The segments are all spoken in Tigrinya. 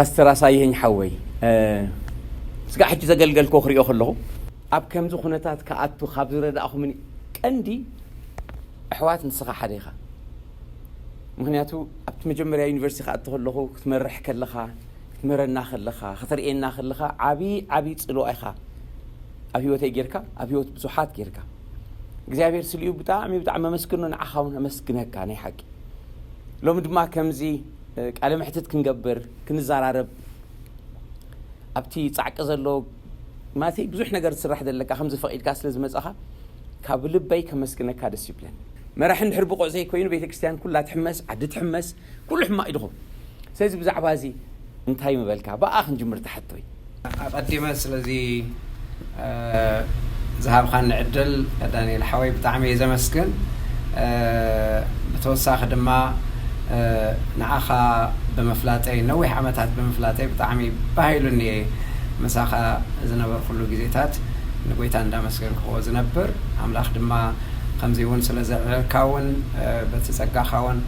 ፓስተር ኣሳየኝ ሓወይ፣ ስጋዕ ሕጂ ዘገልገልኮ ክሪኦ ከለኹ፣ ኣብ ከምዚ ኩነታት ክኣቱ ካብ ዝረዳእኹምኒ ቀንዲ ኣሕዋት፣ ንስኻ ሓደ ኢኻ። ምኽንያቱ ኣብቲ መጀመርያ ዩኒቨርሲቲ ክኣቱ ከለኹ ክትመርሕ ከለኻ፣ ክትምህረና ከለኻ፣ ክትርእየና ከለኻ ዓቢ ዓቢ ጽልዋ ኢኻ ኣብ ህይወተይ ጌርካ፣ ኣብ ህይወት ብዙሓት ጌርካ። እግዚኣብሔር ስሊኡ ብጣዕሚ ብጣዕሚ ኣመስግኖ፣ ንዓኻ እውን ኣመስግነካ ናይ ሓቂ። ሎሚ ድማ ከምዚ ቃለ መሕትት ክንገብር፣ ክንዘራረብ፣ ኣብቲ ጻዕቂ ዘሎ ማለተይ ብዙሕ ነገር ዝስራሕ ዘለካ ከምዚ ፈቒድካ ስለ ዝመጻኻ ካብ ልበይ ከመስግነካ ደስ ይብለኒ። መራሒ እንድሕር ብቑዕ ዘይኮይኑ ቤተክርስትያን ኩላ ትሕመስ፣ ዓዲ ትሕመስ፣ ኩሉ ሕማቕ እዩ ድኹም። ስለዚ ብዛዕባ እዚ እንታይ ምበልካ? ብኣ ክንጅምር ትሓቶይ። ኣቐዲመ ስለዚ ዝሃብኻኒ ዕድል ዳንኤል ሓወይ ብጣዕሚ እየ ዘመስግን። ብተወሳኺ ድማ ንዓኻ ብምፍላጠይ፣ ነዊሕ ዓመታት ብምፍላጠይ ብጣዕሚ ባህ ኢሉኒ እየ ምሳኻ ዝነበርኩሉ ግዜታት ንጎይታ እንዳመስገንክዎ ዝነብር። ኣምላኽ ድማ ከምዚ እውን ስለ ዘዕለልካ እውን በቲ ጸጋኻ እውን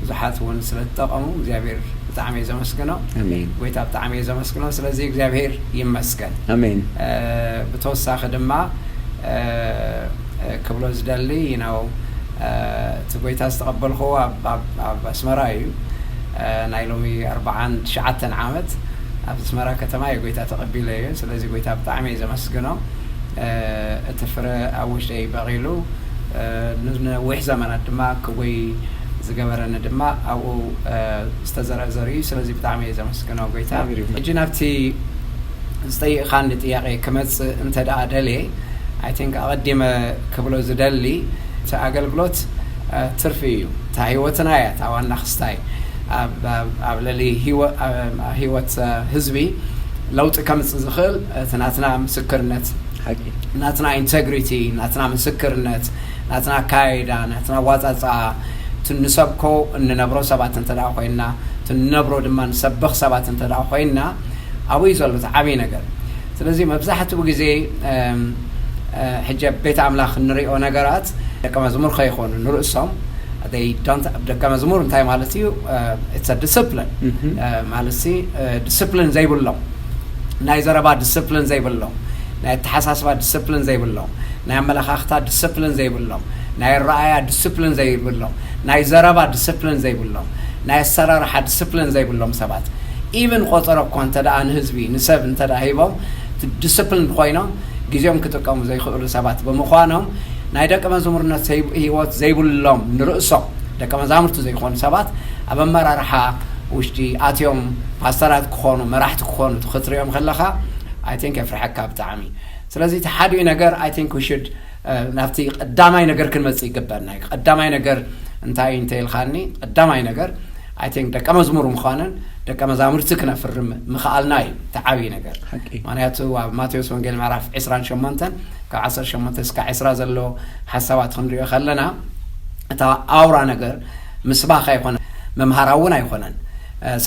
ብዙሓት እውን ስለ ዝጠቐሙ እግዚኣብሔር ብጣዕሚ እየ ዘመስግኖ። ኣሜን። ጎይታ ብጣዕሚ እየ ዘመስግኖ። ስለዚ እግዚኣብሔር ይመስገን። ኣሜን። ብተወሳኺ ድማ ክብሎ ዝደሊ ነው እቲ ጎይታ ዝተቐበልክዎ ኣብ ኣስመራ እዩ። ናይ ሎሚ ኣርባዓን ትሽዓተን ዓመት ኣብ ኣስመራ ከተማ እየ ጎይታ ተቐቢለ እየ። ስለዚ ጎይታ ብጣዕሚ እየ ዘመስግኖ። እቲ ፍረ ኣብ ውሽጠይ በቒሉ ንነዊሕ ዘመናት ድማ ክጎይ ዝገበረኒ ድማ ኣብኡ ዝተዘርአ ዘርኢ እዩ። ስለዚ ብጣዕሚ እየ ዘመስግኖ ጎይታ። ሕጂ ናብቲ ዝጠይቕኻኒ ጥያቄ ክመጽእ እንተ ደኣ ደልየ፣ I think ኣቐዲመ ክብሎ ዝደሊ እቲ ኣገልግሎት ትርፊ እዩ። እታ ህይወትና እያ እታ ዋና ክስታይ። ኣብ ልዕሊ ህይወት ህዝቢ ለውጢ ከምጽእ ዝኽእል እቲ ናትና ምስክርነት፣ ናትና ኢንተግሪቲ፣ ናትና ምስክርነት፣ ናትና ኣካይዳ፣ ናትና ኣዋፃፅኣ፣ እቲ ንሰብኮ እንነብሮ ሰባት እንተ ደኣ ኮይንና፣ እቲ እንነብሮ ድማ ንሰብኽ ሰባት እንተ ደኣ ኮይንና፣ ኣብኡ እዩ ዘሎ እቲ ዓብዪ ነገር። ስለዚ መብዛሕትኡ ግዜ ሕጂ ኣብ ቤት ኣምላኽ እንሪኦ ነገራት ደቀ መዝሙር ከይኾኑ ንርእሶም ደቀ መዝሙር እንታይ ማለት እዩ? It's a discipline ማለት ሲ ዲስፕሊን ዘይብሎም፣ ናይ ዘረባ ዲስፕሊን ዘይብሎም፣ ናይ ኣተሓሳስባ ዲስፕሊን ዘይብሎም፣ ናይ ኣመለኻኽታ ዲስፕሊን ዘይብሎም፣ ናይ ኣረኣያ ዲስፕሊን ዘይብሎም፣ ናይ ዘረባ ዲስፕሊን ዘይብሎም፣ ናይ ኣሰራርሓ ዲስፕሊን ዘይብሎም ሰባት ኢቨን ቆፀሮ እኳ እንተ ደኣ ንህዝቢ ንሰብ እንተ ደኣ ሂቦም ዲስፕሊን ኮይኖም ግዜኦም ክጥቀሙ ዘይኽእሉ ሰባት ብምዃኖም ናይ ደቀ መዝሙርነት ህይወት ዘይብሎም ንርእሶም ደቀ መዛሙርቲ ዘይኮኑ ሰባት ኣብ ኣመራርሓ ውሽጢ ኣትዮም ፓስተራት ክኾኑ መራሕቲ ክኾኑ ክትሪኦም ከለኻ I think የፍርሐካ ብጣዕሚ። ስለዚ እቲ ሓዲኡ ነገር I think we should ናብቲ ቀዳማይ ነገር ክንመጽእ ይግበኣና እዩ። ቀዳማይ ነገር እንታይ እዩ እንተ ኢልካኒ፣ ቀዳማይ ነገር I think ደቀ መዝሙር ምዃንን ደቀ መዛሙርቲ ክነፍርም ምኽኣልና እዩ እቲ ዓብዪ ነገር። ምክንያቱ ኣብ ማቴዎስ ወንጌል ምዕራፍ ዕስራን ሸሞንተን ካብ ዓሰርተ ሸሞንተ እስካብ ዕስራ ዘሎ ሓሳባት ክንሪኦ ከለና እታ ኣውራ ነገር ምስባኽ ኣይኮነን፣ ምምሃራ እውን ኣይኮነን፣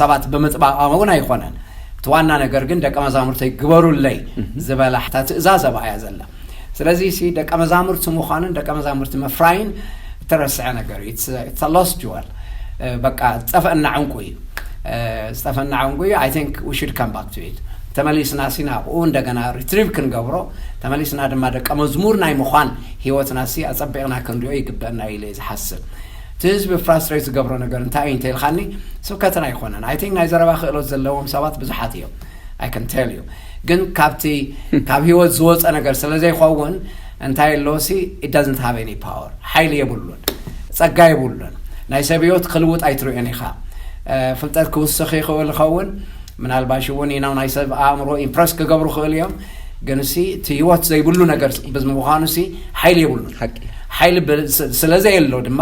ሰባት ብምጥባቕ እውን ኣይኮነን። እቲ ዋና ነገር ግን ደቀ መዛሙርተይ ግበሩለይ ዝበላ እታ ትእዛዝ ኣብኣ እያ ዘላ። ስለዚ ሲ ደቀ መዛሙርቲ ምዃንን ደቀ መዛሙርቲ ምፍራይን እተረስዐ ነገር እዩ። It's a lost jewel። በቃ ዝጠፈአና ዕንቁ እዩ። ዝጠፈአና ዕንቁ እዩ። I think we should come back to it። ተመሊስና ሲ ናብኡ እንደገና ሪትሪቭ ክንገብሮ፣ ተመሊስና ድማ ደቀ መዝሙር ናይ ምዃን ህይወትና ሲ ኣጸቢቕና ክንሪኦ ይግበአና ኢለ እየ ዝሓስብ። እቲ ህዝቢ ፍራስትሬት ዝገብሮ ነገር እንታይ እዩ እንተ ኢልካኒ፣ ስብከትና ኣይኮነን። I think ናይ ዘረባ ክእለት ዘለዎም ሰባት ብዙሓት እዮም። I can tell you። ግን ካብቲ ካብ ህይወት ዝወፀ ነገር ስለ ዘይኸውን እንታይ ኣለዎ ሲ it doesn't have any power። ሓይሊ የብሉን፣ ፀጋ የብሉን። ናይ ሰብ ህይወት ክልውጥ ኣይትርእዮን ኢኻ። ፍልጠት ክውስኽ ይኽእል ይኸውን፣ ምናልባሽ እውን ኢናው ናይ ሰብ ኣእምሮ ኢምፕረስ ክገብሩ ክእል እዮም። ግን ሲ እቲ ህይወት ዘይብሉ ነገር ብምዃኑ ሲ ሓይሊ የብሉን። ሓይሊ ስለ ዘየሎ ድማ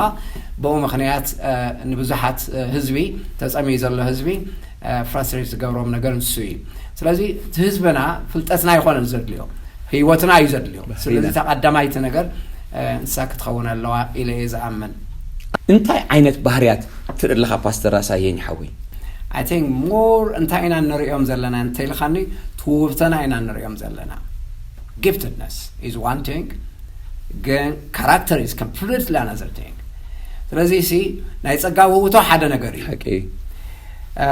ብኡ ምኽንያት ንብዙሓት ህዝቢ ተፀሚዩ ዘሎ ህዝቢ ፍራስትሬት ዝገብሮም ነገር ንሱ እዩ። ስለዚ እቲ ህዝብና ፍልጠትና ኣይኮነን ዘድልዮ፣ ህይወትና እዩ ዘድልዮ። ስለዚ እታ ቀዳማይቲ ነገር ንሳ ክትኸውን ኣለዋ ኢለ እየ ዝኣምን። እንታይ ዓይነት ባህርያት ትርኢ ኣለኻ ፓስተር ኣሳየኝ ሓወይ? I think more እንታይ ኢና ንሪኦም ዘለና እንተኢልካኒ ትውብተና ኢና ንሪኦም ዘለና። Giftedness is one thing፣ ግን character is completely another thing። ስለዚ ሲ ናይ ጸጋ ውህብቶ ሓደ ነገር እዩ። እ፣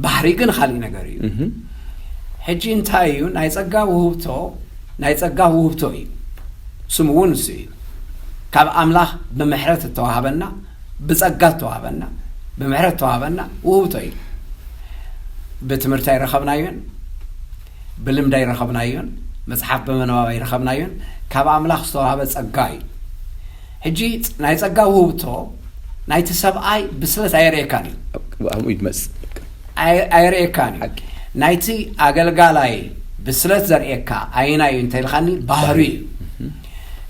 ባህሪ ግን ካልእ ነገር እዩ። ሕጂ እንታይ እዩ? ናይ ጸጋ ውህብቶ፣ ናይ ጸጋ ውህብቶ እዩ። ስሙ እውን እሱ እዩ። ካብ ኣምላኽ ብምሕረት እተዋህበና፣ ብጸጋ እተዋህበና፣ ብምሕረት እተዋህበና ውህብቶ እዩ። ብትምህርቲ ኣይረኸብናዮን፣ ብልምዲ ኣይረኸብናዮን፣ መጽሓፍ ብምንባብ ኣይረኸብናዮን፣ ካብ ኣምላኽ ዝተዋህበ ጸጋ እዩ። ሕጂ ናይ ጸጋ ውህብቶ ናይቲ ሰብኣይ ብስለት ኣየርእየካን እዩ። ኣብኡ ይመጽእ። ኣይ-፣ ኣየርእየካን እዩ። ሓቂ። ናይቲ ኣገልጋላይ ብስለት ዘርእየካ ኣየናይ እዩ እንተኢልካኒ፣ ባህሪ እዩ።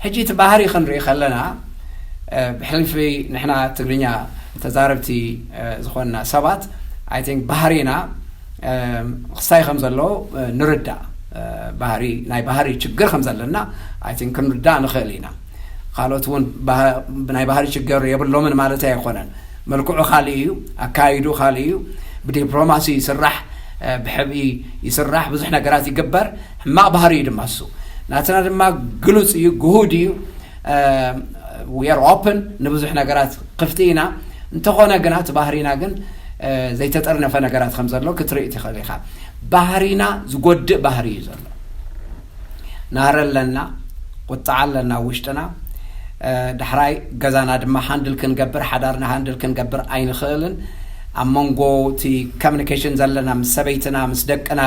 ሕጂ እቲ ባህሪ ክንርኢ ከለና፣ እ፣ ብሕልፊ ንሕና ትግርኛ ተዛረብቲ፣ እ፣ ዝኾንና ሰባት፣ I think፣ ባህሪና፣ እ፣ ክስታይ ከም ዘለዎ፣ እ፣ ንርዳእ። እ፣ ባህሪ፣ ናይ ባህሪ ችግር ከም ዘለና፣ I think፣ ክንርዳእ ንኽእል ኢና። ካልኦት እውን ባህ-፣ ናይ ባህሪ ችግር የብሎምን ማለት ኣይኮነን። መልክዑ ካልእ እዩ፣ ኣካይዱ ካልእ እዩ። ብዲፕሎማሲ ይስራሕ፣ እ፣ ብሕብኢ ይስራሕ፣ ብዙሕ ነገራት ይግበር። ሕማቕ ባህሪ እዩ ድማ እሱ። ናትና ድማ ግሉጽ እዩ፣ ግሁድ እዩ። እ፣ we are open፣ ንብዙሕ ነገራት ክፍቲ ኢና። እንተኾነ ግና እቲ ባህሪና ግን፣ እ፣ ዘይተጠርነፈ ነገራት ከም ዘሎ ክትርኢ ትኽእል ኢኻ። ባህሪና ዝጎድእ ባህሪ እዩ ዘሎ። ናህሪ ኣለና፣ ቁጥዓ ኣለና ኣብ ውሽጥና። እ፣ ዳሕራይ ገዛና ድማ ሃንድል ክንገብር፣ ሓዳርና ሃንድል ክንገብር ኣይንኽእልን። ኣብ መንጎ እቲ ኮሚኒኬሽን ዘለና ምስ ሰበይትና፣ ምስ ደቅና፣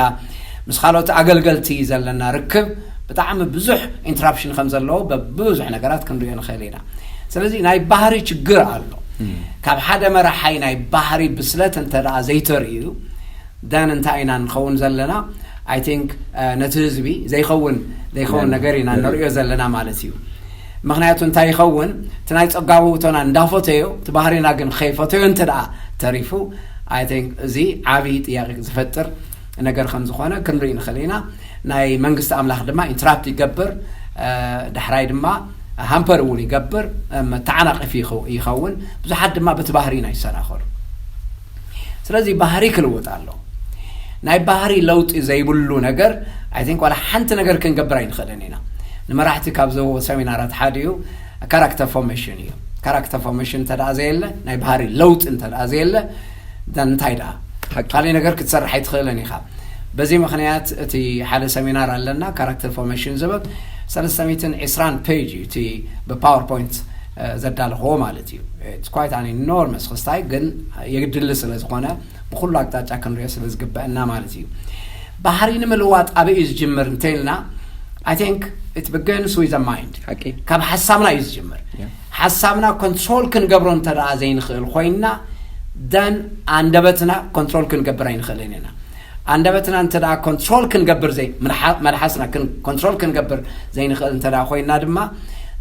ምስ ካልኦት ኣገልገልቲ ዘለና ርክብ ብጣዕሚ ብዙሕ ኢንተራፕሽን ከም ዘለዎ በብዙሕ ነገራት ክንሪኦ ንኽእል ኢና። ስለዚ ናይ ባህሪ ችግር ኣሎ። ካብ ሓደ መራሓይ ናይ ባህሪ ብስለት እንተ ደኣ ዘይተርእዩ፣ ደን እንታይ ኢና ንኸውን ዘለና? I think፣ እ፣ ነቲ ህዝቢ ዘይኸውን፣ ዘይኸውን ነገር ኢና ንርእዮ ዘለና ማለት እዩ። ምኽንያቱ እንታይ ይኸውን? እቲ ናይ ጸጋ ውህብቶና እንዳፈተዮ፣ እቲ ባህሪና ግን ከይፈተዮ እንተ ደኣ ተሪፉ፣ I think፣ እዚ ዓቢ ጥያቄ ዝፈጥር ነገር ከም ዝኾነ ክንርኢ ንኽእል ኢና። ናይ መንግስቲ ኣምላኽ ድማ ኢንትራፕት ይገብር፣ እ፣ ዳሕራይ ድማ ሃምፐር እውን ይገብር፣ እ፣ መተዓናቒፊ ይኸው-፣ ይኸውን። ብዙሓት ድማ በቲ ባህሪ ኢና ይሰናኸሉ። ስለዚ ባህሪ ክልውጥ ኣሎ። ናይ ባህሪ ለውጢ ዘይብሉ ነገር፣ I think፣ ዋላ ሓንቲ ነገር ክንገብር ኣይንኽእልን ኢና። ንመራሕቲ ካብ ዝህቦ ሰሚናራት ሓደ እዩ፣ ካራክተር ፎርሜሽን እዩ። ካራክተር ፎርሜሽን እንተ ደኣ ዘየለ፣ ናይ ባህሪ ለውጢ እንተ ደኣ ዘየለ፣ ደን እንታይ ደኣ? ሓቂ። ካልእ ነገር ክትሰርሕ ኣይትኽእልን ኢኻ። በዚ ምኽንያት እቲ ሓደ ሰሚናር ኣለና፣ ካራክተር ፎርሜሽን ዝብል፣ ሰለስተ ሚእትን ዕስራን ፔጅ እዩ እቲ ብፓወርፖይንት፣ እ፣ ዘዳለኽዎ ማለት እዩ። It's quite an enormous ክስታይ፣ ግን የግድሊ ስለ ዝኾነ፣ ብኹሉ ኣቅጣጫ ክንሪኦ ስለ ዝግበአና ማለት እዩ። ባህሪ ንምልዋጥ ኣበይ እዩ ዝጅምር እንተኢልና፣ I think it begins with the mind። ሓቂ። ካብ ሓሳብና እዩ ዝጅምር። ያ። ሓሳብና ኮንትሮል ክንገብሮ እንተ ደኣ ዘይንኽእል ኮይንና፣ ደን ኣንደበትና ኮንትሮል ክንገብር ኣይንኽእልን ኢና። ኣንደበትና እንተ ደኣ ኮንትሮል ክንገብር ዘይ-፣ ምንሓ-፣ መልሓስና ክን-፣ ኮንትሮል ክንገብር ዘይንኽእል እንተ ደኣ ኮይንና ድማ፣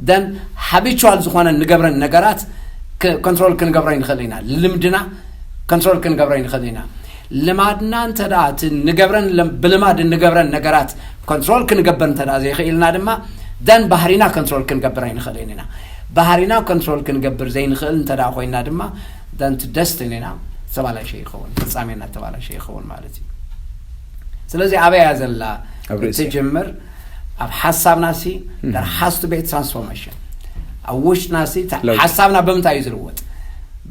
ደን ሃቢቹዋል ዝኾነ ንገብረን ነገራት ክ-፣ ኮንትሮል ክንገብሮ ኣይንኽእል ኢና። ልምድና ኮንትሮል ክንገብሮ ኣይንኽእል ኢና። ልማድና እንተ ደኣ እቲ ንገብረን ለም-፣ ብልማድ እንገብረን ነገራት ኮንትሮል ክንገብር እንተ ደኣ ዘይኽኢልና ድማ፣ ደን ባህሪና ኮንትሮል ክንገብር ኣይንኽእልን ኢና። ባህሪና ኮንትሮል ክንገብር ዘይንኽእል እንተ ደኣ ኮይንና ድማ፣ ደን እቲ ደስቲኒና ተባላሸ ይኸውን፣ ፍጻሜና ተባላሸ ይኸውን ማለት እዩ። ስለዚ ኣበይ እያ ዘላ? ኣብ ርእሲ። እትጅምር ኣብ ሓሳብና ሲ፣ እም። There has to be transformation። ኣብ ውሽጥና ሲ፣ ታ-፣ ለውጢ። ሓሳብና ብምንታይ እዩ ዝልወጥ?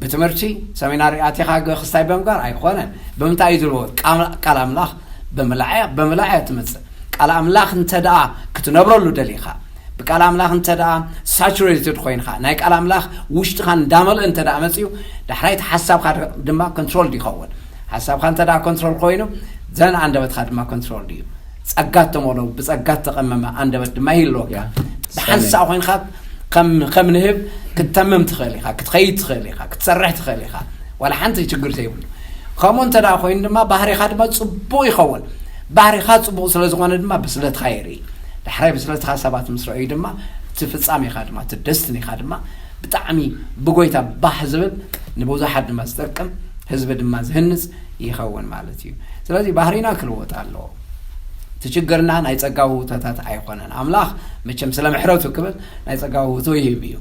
ብትምህርቲ፣ ሰሚናሪ ኣቲኻ ገ-፣ ክስታይ ብምግባር ኣይኮነን። ብምንታይ እዩ ዝልወጥ? ቃል፣ ቃል ኣምላኽ ብምልዓያ፣ ብምልዓያ ትመጽእ። ቃል ኣምላኽ እንተ ደኣ ክትነብረሉ ደሊኻ፣ ብቃል ኣምላኽ እንተ ደኣ ሳቹሬትድ ኮይንኻ፣ ናይ ቃል ኣምላኽ ውሽጥኻ እንዳመልእ እንተ ደኣ መጽዩ፣ ዳሕራይ እቲ ሓሳብካ ድ-፣ ድማ ኮንትሮልድ ይኸውን። ሓሳብካ እንተ ደኣ ኮንትሮል ኮይኑ፣ ዘን ኣንደበትካ ድማ ኮንትሮልድ እዩ። ጸጋ እተመልኦ፣ ብጸጋ እተቐመመ ኣንደበት ድማ ይህልወካ። ያ፣ ብሓንሳእ ሰሜን። ኮይንካ ከም፣ ከም ንህብ ክትተምም ትኽእል ኢኻ፣ ክትኸይድ ትኽእል ኢኻ፣ ክትሰርሕ ትኽእል ኢኻ። ዋላ ሓንቲ ችግር ዘይብሉ። ከምኡ እንተ ደኣ ኮይኑ ድማ ባህሪኻ ድማ ጽቡቕ ይኸውን። ባህሪኻ ጽቡቕ ስለ ዝኾነ ድማ ብስለትካ የርኢ። ዳሕራይ ብስለትካ ሰባት ምስ ረኣዩ ድማ እቲ ፍጻሜኻ ድማ፣ እቲ ደስትኒኻ ድማ ብጣዕሚ ብጎይታ ባህ ዝብል፣ ንብዙሓት ድማ ዝጠቅም፣ ህዝቢ ድማ ዝህንጽ ይኸውን ማለት እዩ። ስለዚ ባህሪና ክልወጥ ኣለዎ። እቲ ችግርና ናይ ጸጋ ውህብቶታት ኣይኮነን። ኣምላኽ መቸም ስለ ምሕረቱ ክብል ናይ ጸጋ ውህብቶ ይህብ እዩ።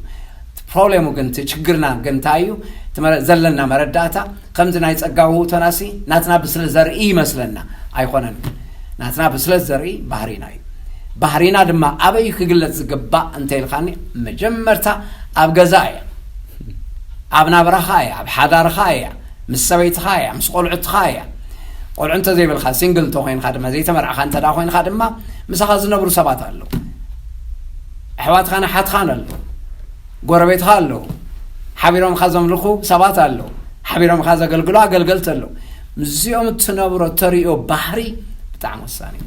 እቲ ፕሮብሌሙ ግን፣ እቲ ችግርና ግን እንታይ እዩ? እቲ መረ-፣ ዘለና መረዳእታ፣ ከምዚ ናይ ጸጋ ውህብቶናሲ ናትና ብስለት ዘርኢ ይመስለና። ኣይኮነን። ናትና ብስለት ዘርኢ ባህሪና እዩ። ባህሪና ድማ ኣበይ እዩ ክግለጽ ዝግባእ እንተ ኢልካኒ፣ መጀመርታ ኣብ ገዛ እያ። ኣብ ናብራኻ እያ፣ ኣብ ሓዳርኻ እያ። ምስ ሰበይትኻ እያ፣ ምስ ቆልዑትኻ እያ። ቆልዑ እንተዘይብልካ፣ ሲንግል እንተኾይንካ ድማ፣ ዘይተመርዕኻ እንተ ደኣ ኮይንካ ድማ፣ ምሳኻ ዝነብሩ ሰባት ኣለዉ። ኣሕዋትኻን ኣሓትኻን ኣለዉ። ጎረቤትኻ ኣለዉ። ሓቢሮምኻ ዘምልኹ ሰባት ኣለዉ። ሓቢሮምኻ ዘገልግሉ ኣገልገልቲ ኣለዉ። ምስዚኦም እትነብሮ እተርእዮ ባህሪ ብጣዕሚ ወሳኒ እዩ።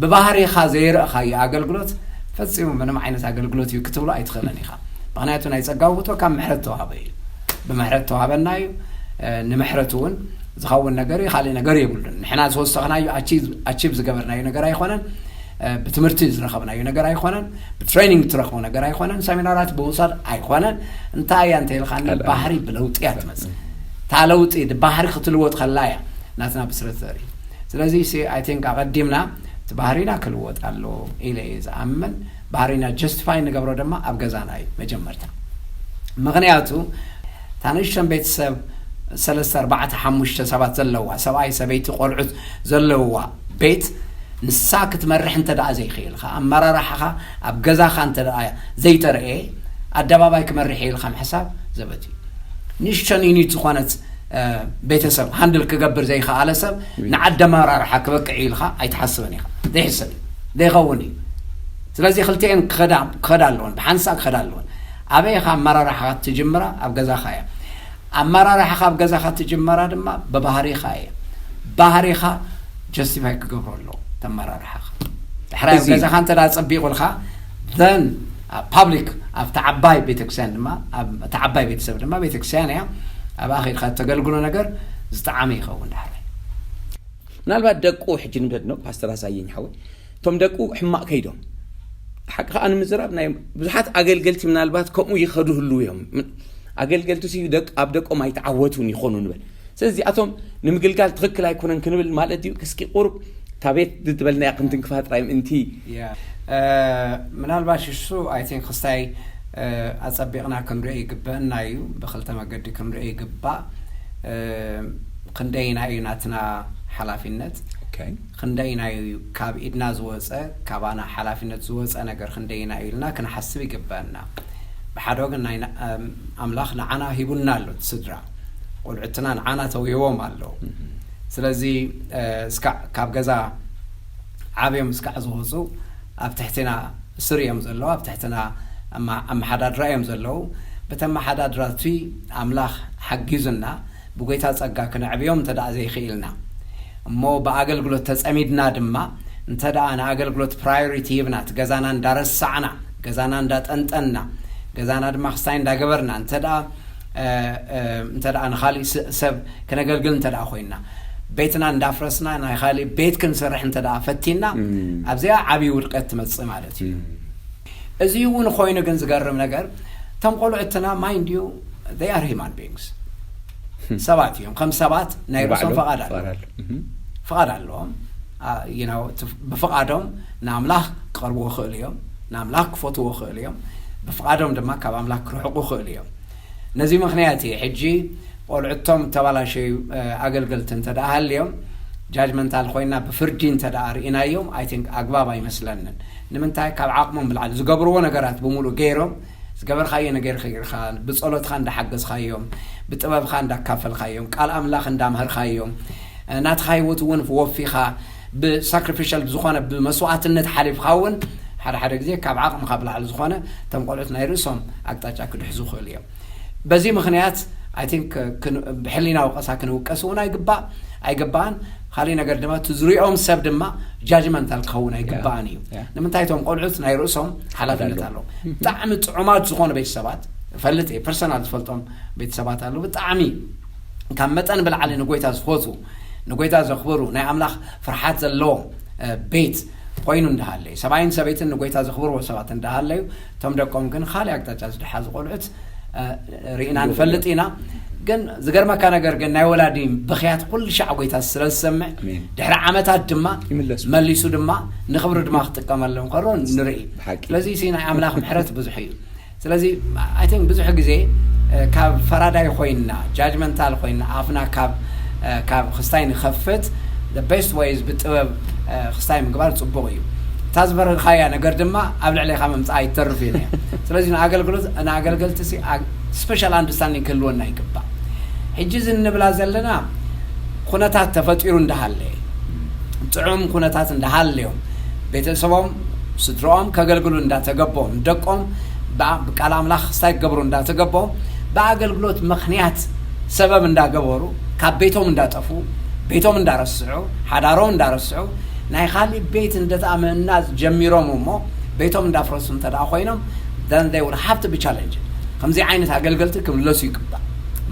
ብባህሪኻ ዘይረእኻዮ ኣገልግሎት ፈጺሙ ምንም ዓይነት ኣገልግሎት እዩ ክትብሎ ኣይትኽእልን ኢኻ። ምኽንያቱ ናይ ጸጋ ውህብቶ ካብ ምሕረት ተዋህበ እዩ። ብምሕረት ተዋህበና እዩ። እ፣ ንምሕረት እውን ዝኸውን ነገር እዩ፣ ካልእ ነገር የብሉን። ንሕና ዝወሰኽናዮ ኣቺቭ፣ ኣቺቭ ዝገበርናዮ ነገር ኣይኮነን። እ፣ ብትምህርቲ ዝረኸብናዮ ነገር ኣይኮነን። ብትሬኒንግ ትረኽቦ ነገር ኣይኮነን። ሰሚናራት ብምውሳድ ኣይኮነን። እንታይ እያ እንተ ኢልካኒ፣ ካልእ ባህሪ ብለውጢ እያ ትመጽእ። እታ ለውጢ፣ ባህሪ ክትልወጥ ከላ እያ ናትና ብስረት ዘርኢ። ስለዚ ሲ፣ ኣይ ቲንክ ኣቐዲምና እቲ ባህሪና ክልወጥ ኣሎ ኢለ እየ ዝኣምን። ባህሪና ጀስቲፋይ ንገብሮ ድማ ኣብ ገዛና እዩ መጀመርታ። ምኽንያቱ እታ ንእሽተን ቤተሰብ ሰለስተ፣ ኣርባዕተ፣ ሓሙሽተ ሰባት ዘለዋ፣ ሰብኣይ፣ ሰበይቲ፣ ቆልዑት ዘለዋ ቤት፣ ንሳ ክትመርሕ እንተ ደኣ ዘይክኢልካ፣ ኣመራርሓኻ ኣብ ገዛኻ እንተ ደኣ ዘይተረኤ፣ ኣደባባይ ክመርሕ እየ ኢልካ ምሕሳብ ዘበት እዩ። ንእሽተን ዩኒት ዝኾነት፣ እ፣ ቤተሰብ ሃንድል ክገብር ዘይከኣለ ሰብ ንዓዲ ኣመራርሓ ክበቅዕ እዩ ኢልካ ኣይትሓስብን ኢኻ። ዘይሕሰብ እዩ። ዘይኸውን እዩ። ስለዚ ክልቲኤን ክኸዳ፣ ክኸዳ ኣለወን፣ ብሓንሳእ ክኸዳ ኣለወን። ኣበይ ኢኻ ኣመራርሓኻ ትጅምራ? ኣብ ገዛኻ እያ። ኣመራርሓኻ ኣብ ገዛኻ ትጅመራ ድማ ብባህሪኻ እያ። ባህሪኻ ጀስቲፋይ ክገብሮ ኣለዎ፣ ተመራርሓኻ። ድሕራይ ኣብ እዚ ገዛኻ እንተ ደኣ ጸቢቑልካ፣ ዘን ኣብ ፓብሊክ፣ ኣብቲ ዓባይ ቤተክርስትያን ድማ፣ ኣብ፣ እቲ ዓባይ ቤተሰብ ድማ ቤተክርስትያን እያ። ኣብኣ ኸይድካ እተገልግሎ ነገር ዝጠዓመ ይኸውን ድሕራይ። ምናልባት ደቁ ሕጂ ንብለድ ነው ፓስተር ኣሳየኝ ሓወይ፣ እቶም ደቁ ሕማቕ ከይዶም፣ ሓቂ ከኣ ንምዝራብ ናይ ብዙሓት ኣገልገልቲ ምናልባት ከምኡ ይኸዱ ህልው እዮም። ምን-፣ ኣገልገልቲ ሲ ደቅ-፣ ኣብ ደቆም ኣይተዓወቱን ይኾኑ ንበል። ስለዚ እዚኣቶም ንምግልጋል ትኽክል ኣይኮነን ክንብል ማለት ድዩ? እስኪ ቁሩብ እታ ቤት ዝትበልናያ ክንትንክፋ ጥራይ ምእንቲ። ያ፣ እ፣ ምናልባት እሱ፣ ኣይ ቲንክ፣ ክስታይ፣ እ፣ ኣጸቢቕና ክንሪኦ ይግበአና እዩ። ብኽልተ መገዲ ክንሪኦ ይግባእ። እ፣ ክንደይና እዩ ናትና ሓላፊነት? ኦኬ። ክንደይና እዩ ካብ ኢድና ዝወጸ፣ ካባና ሓላፊነት ዝወጸ ነገር ክንደይና እዩ ኢልና ክንሓስብ ይግበአና። ብሓደ ወገን ናይ ና-፣ ኣም-፣ ኣምላኽ ንዓና ሂቡና ኣሎ፣ እቲ ስድራ። ቆልዑትና ንዓና ተውህቦም ኣለዉ። እህ። ስለዚ፣ እ፣ እስካዕ ካብ ገዛ ዓብዮም እስካዕ ዝወጹ ኣብ ትሕትና ስር እዮም ዘለዉ፣ ኣብ ትሕትና ኣማ-፣ ኣመሓዳድራ እዮም ዘለዉ። በቲ ኣመሓዳድራ እቲ ኣምላኽ ሓጊዙና ብጎይታ ጸጋ ክነዕብዮም እንተ ደኣ ዘይክኢልና፣ እሞ ብኣገልግሎት ተጸሚድና ድማ፣ እንተ ደኣ ንኣገልግሎት ፕራዮሪቲ ሂብና፣ እቲ ገዛና እንዳረሳዕና፣ ገዛና እንዳጠንጠንና፣ ገዛና ድማ ክስታይ እንዳገበርና፣ እንተ ደኣ፣ እ፣ እ፣ እንተ ደኣ ንኻሊእ ስ-፣ ሰብ ክነገልግል እንተ ደኣ ኮይንና፣ ቤትና እንዳፍረስና ናይ ኻሊእ ቤት ክንሰርሕ እንተ ደኣ ፈቲንና፣ እም። ኣብዚኣ ዓብዪ ውድቀት ትመጽእ ማለት እዩ። እም። እዚ እውን ኮይኑ ግን ዝገርም ነገር፣ እቶም ቆልዑትና፣ ማይንድ ዩ፣ they are human beings። ሰባት እዮም። ከም ሰባት ናይ ርእሶም ንባዕሎም ፈቓድ ኣለዎም። ፈቓድ ኣሎ። እህ። ፍቓድ ኣለዎም። ኣ፣ you know፣ እቲ ብፍቓዶም ንኣምላኽ ክቐርብዎ ይኽእሉ እዮም። ንኣምላኽ ክፈትዎ ይኽእሉ እዮም። ብፍቓዶም ድማ ካብ ኣምላኽ ክርሕቁ ይኽእሉ እዮም። ነዚ ምኽንያት እዩ ሕጂ ቆልዑቶም እተባላሸዩ፣ እ፣ ኣገልገልቲ እንተ ደኣ ሃልዮም፣ ጃጅመንታል ኮይና ብፍርዲ እንተ ደኣ ርኢናዮም፣ ኣይ ቲንክ ኣግባብ ኣይመስለንን። ንምንታይ? ካብ ዓቕሞም ብላዕሊ ዝገብርዎ ነገራት ብምሉእ ገይሮም፣ ዝገበርካዮ ነገር ጌርካ፣ ብጸሎትካ እንዳሓገዝካዮም፣ ብጥበብካ እንዳካፈልካዮም፣ ቃል ኣምላኽ እንዳምሃርካዮም፣ እ፣ ናትኻ ህይወት እውን ወፊኻ ብሳክሪፊሻል ዝኾነ ብመስዋዕትነት ሓሊፍካ እውን፣ ሓደ ሓደ ግዜ ካብ ዓቕምኻ ብላዕሊ ዝኾነ፣ እቶም ቆልዑት ናይ ርእሶም ኣቅጣጫ ክድሕዙ ይኽእሉ እዮም። በዚ ምኽንያት፣ ኣይ ቲንክ፣ ክን-፣ ብሕሊና ወቐሳ ክንውቀስ እውን ኣይግባእ፣ ኣይግባእን። ካሊእ ነገር ድማ፣ እቲ ዝሪኦም ሰብ ድማ ጃጅመንታል ክኸውን ኣይግባእን እዩ። ያ። ንምንታይ? እቶም ቆልዑት ናይ ርእሶም ሓላፍነት ኣለዎም። ኣለዎም። ብጣዕሚ ጥዑማት ዝኾኑ ቤተሰባት እፈልጥ እየ፣ ፐርሰናል ዝፈልጦም ቤተሰባት ኣለዉ። ብጣዕሚ ካብ መጠን ብላዕሊ ንጎይታ ዝፈትዉ፣ ንጎይታ ዘኽብሩ፣ ናይ ኣምላኽ ፍርሓት ዘለዎም፣ እ፣ ቤት ኮይኑ እንዳሃለዩ፣ ሰብኣይን ሰበይትን ንጎይታ ዘኽብርዎ ሰባት እንዳሃለዩ፣ እቶም ደቆም ግን ካልእ ኣቅጣጫ ዝደሓዙ ቆልዑት፣ እ፣ ርኢና ንፈልጥ ኢና። ግን ዝገርመካ ነገር ግን ናይ ወላዲ ብኽያት ኩሉ ሻዕ ጎይታ ስለ ዝሰምዕ፣ ኣሜን። ድሕሪ ዓመታት ድማ ይምለሱ። መሊሱ ድማ ንኽብሪ ድማ ክጥቀመሎም ከሎ ንርኢ። ብሓቂ። ስለዚ እዚ ናይ ኣምላኽ ምሕረት ብዙሕ እዩ። ስለዚ ኣይ ቲንክ ብዙሕ ግዜ፣ እ፣ ካብ ፈራዳይ ኮይንና፣ ጃጅመንታል ኮይንና፣ ኣፍና ካብ፣ እ፣ ካብ ክስታይ ንኸፍት፣ the best way is ብጥበብ፣ እ፣ ክስታይ ምግባር ጽቡቕ እዩ። እታ ዝፈረድካያ ነገር ድማ ኣብ ልዕሌኻ ምምጻእ ኣይትተርፍን እያ። ስለዚ ንኣገልግሎት፣ ንኣገልገልቲ ሲ፣ ኣ-፣ ስፔሻል ኣንደርስታንዲንግ ክህልወና ይግባእ። ሕጂ እዚ እንብላ ዘለና ኩነታት ተፈጢሩ እንዳሃለየ፣ ጥዑም ኩነታት እንዳሃለዮም፣ ቤተሰቦም፣ ስድሮኦም ከገልግሉ እንዳተገቦም፣ ደቆም ብኣ-፣ ብቃል ኣምላኽ ክስታይ ክገብሩ እንዳተገቦም፣ ብኣገልግሎት ምኽንያት ሰበብ እንዳገበሩ፣ ካብ ቤቶም እንዳጠፉ፣ ቤቶም እንዳረስዑ፣ ሓዳሮም እንዳረስዑ፣ ናይ ካሊእ ቤት እንደተኣ ምህናጽ ጀሚሮም እሞ፣ ቤቶም እንዳፍረሱ እንተ ደኣ ኮይኖም፣ then they will have to be challenged። ከምዚ ዓይነት ኣገልገልቲ ክምለሱ ይግባእ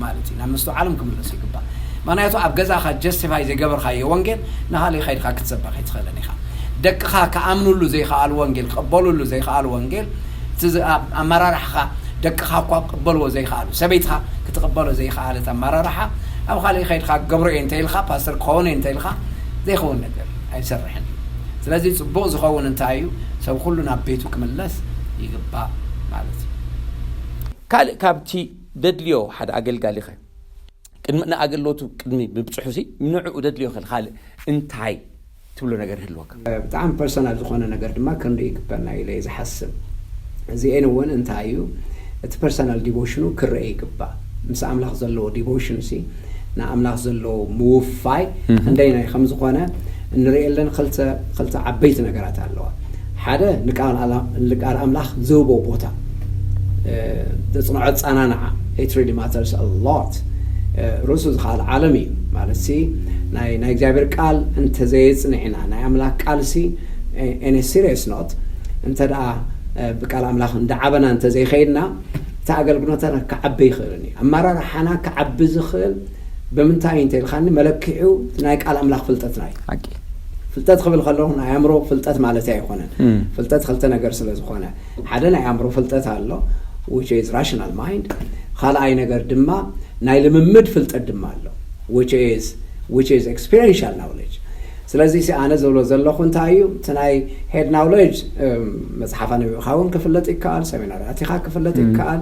ማለት እዩ። ናብ ምስትውዓሎም ክምለሱ ይግባእ። ምኽንያቱ ኣብ ገዛኻ ጀስቲፋይ ዘይገበርካዮ ወንጌል ንኻሊእ ከይድካ ክትሰብኽ ኣይትኽእልን ኢኻ። ደቅኻ ክኣምኑሉ ዘይከኣሉ ወንጌል፣ ክቕበሉሉ ዘይከኣሉ ወንጌል፣ እቲ ዝ-፣ ኣብ ኣመራርሓኻ ደቅኻ እኳ ክቕበልዎ ዘይከኣሉ፣ ሰበይትኻ ክትቕበሎ ዘይከኣለት ኣመራርሓ ኣብ ካሊእ ከይድካ ክገብሮ እየ እንተ ኢልካ፣ ፓስተር ክኸውን እየ እንተ ኢልካ ዘይኸውን ነገር ኣይሰርሕን እዩ። ስለዚ ጽቡቕ ዝኸውን እንታይ እዩ? ሰብ ኩሉ ናብ ቤቱ ክምለስ ይግባእ ማለት እዩ። ካልእ ካብቲ ደድልዮ ሓደ ኣገልጋሊኸ ቅድሚ ንኣገልግሎቱ ቅድሚ ምብጽሑሲ ንዕኡ ደድልዮ ከል ካልእ እንታይ ትብሎ ነገር ይህልወካ? ብጣዕሚ ፐርሰናል ዝኾነ ነገር ድማ ክንርኢ ይግበና ኢለ እየ ዝሓስብ። እዚኤን እውን እንታይ እዩ እቲ ፐርሰናል ዲቮሽኑ ክረአ ይግባእ። ምስ ኣምላኽ ዘለዎ ዲቮሽን ሲ ንኣምላኽ ዘለዎ ምውፋይ ምሁም። እንደይናይ ከም ዝኾነ እንርእየለን ክልተ፣ ክልተ ዓበይቲ ነገራት ኣለዋ። ሓደ ንቃል ኣላ-፣ ንቃል ኣምላኽ ዝህቦ ቦታ፣ እ፣ ዘጽንዖ ጻናንዓ፣ it really matters a lot። እ፣ ርእሱ ዝኸኣለ ዓለም እዩ። ማለት ሲ ናይ፣ ናይ እግዚኣብሔር ቃል እንተዘየጽንዕና፣ ናይ ኣምላኽ ቃል ሲ፣ እ፣ in a serious note፣ እንተ ደኣ፣ እ፣ ብቃል ኣምላኽ እንዳዓበና እንተዘይኸይድና፣ እቲ ኣገልግሎትና ክዓቢ ይኽእልን እዩ። ኣመራርሓና ክዓቢ ዝኽእል ብምንታይ እዩ እንተ ኢልካኒ፣ መለክዒኡ ናይ ቃል ኣምላኽ ፍልጠትና እዩ። ሓቂ። ፍልጠት ክብል ከለኹ ናይ ኣእምሮ ፍልጠት ማለት ኣይኮነን። እም። ፍልጠት ክልተ ነገር ስለ ዝኾነ፣ ሓደ ናይ ኣእምሮ ፍልጠት ኣሎ፣ which is rational mind፣ ካልኣይ ነገር ድማ ናይ ልምምድ ፍልጠት ድማ ኣሎ፣ which is፣ which is experiential knowledge። ስለዚ ሲ ኣነ ዝብሎ ዘለኹ እንታይ እዩ፣ እቲ ናይ ሄድ ናውሌጅ፣ እም፣ መጽሓፍ ኣንቢብካ እውን ክፍለጥ ይከኣል፣ ሰሚናር ኣቲኻ ክፍለጥ እም። ይከኣል፣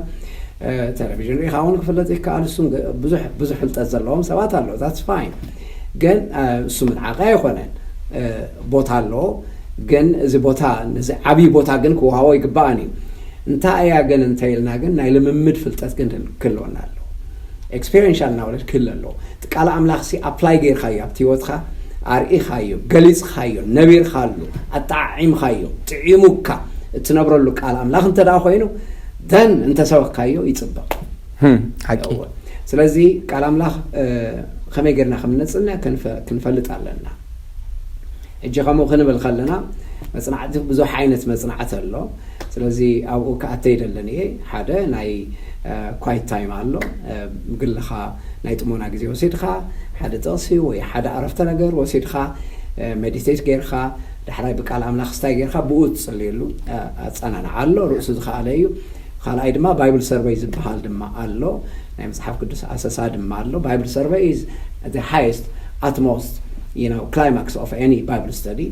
እ፣ ቴሌቪዥን ርኢኻ እውን ክፍለጥ ይከኣል። እሱ ብዙሕ፣ ብዙሕ ፍልጠት ዘለዎም ሰባት ኣለዉ፣ that's fine። ግን፣ እ፣ እሱ ምንዓቐ ኣይኮነን፣ እ፣ ቦታ ኣለዎ። ግን እዚ ቦታ፣ ነዚ ዓብዪ ቦታ ግን ክወሃቦ ይግባእን እዩ። እንታይ እያ ግን እንተ ኢልና ግን ናይ ልምምድ ፍልጠት ግን ክህልወና ኣለዎ። ኤክስፔሪንሻል ናውሌጅ ክህለ ኣለዎ። እቲ ቃል ኣምላኽ ሲ ኣፕላይ ጌርካዮ፣ ኣብቲ ህይወትካ ኣርኢኻዮ፣ ገሊጽካዮ፣ ነቢርካሉ፣ ኣጠዓዒምካዮ፣ ጥዒሙካ እትነብረሉ ቃል ኣምላኽ እንተ ደኣ ኮይኑ፣ then እንተሰበኽካዮ ይጽብቕ። ህም፣ ሓቂ። እወ። ስለዚ ቃል ኣምላኽ፣ እ፣ ከመይ ጌርና ከም እነጽንዕ ክንፈ-፣ ክንፈልጥ ኣለና። ሕጂ ከምኡ ክንብል ከለና፣ መጽናዕቲ ብዙሕ ዓይነት መጽናዕቲ ኣሎ። ስለዚ ኣብኡ ክኣተ ኣይደልን እየ። ሓደ ናይ፣ እ፣ ኳይት ታይም ኣሎ። እ፣ ግልኻ ናይ ጥሞና ግዜ ወሲድካ፣ ሓደ ጥቕሲ ወይ ሓደ ኣረፍተ ነገር ወሲድካ፣ እ፣ ሜዲቴት ጌርካ፣ ዳሕራይ ብቃል ኣምላኽ ስታይ ጌርካ፣ ብኡ ትጽልየሉ፣ እ፣ ኣጸናንዓ ኣሎ። ርእሱ ዝኸኣለ እዩ። ካልኣይ ድማ ባይብል ሰርቨይ ዝበሃል ድማ ኣሎ። ናይ መጽሓፍ ቅዱስ ኣሰሳ ድማ ኣሎ። ባይብል ሰርቨይ is the highest, utmost, you know, climax of any Bible study።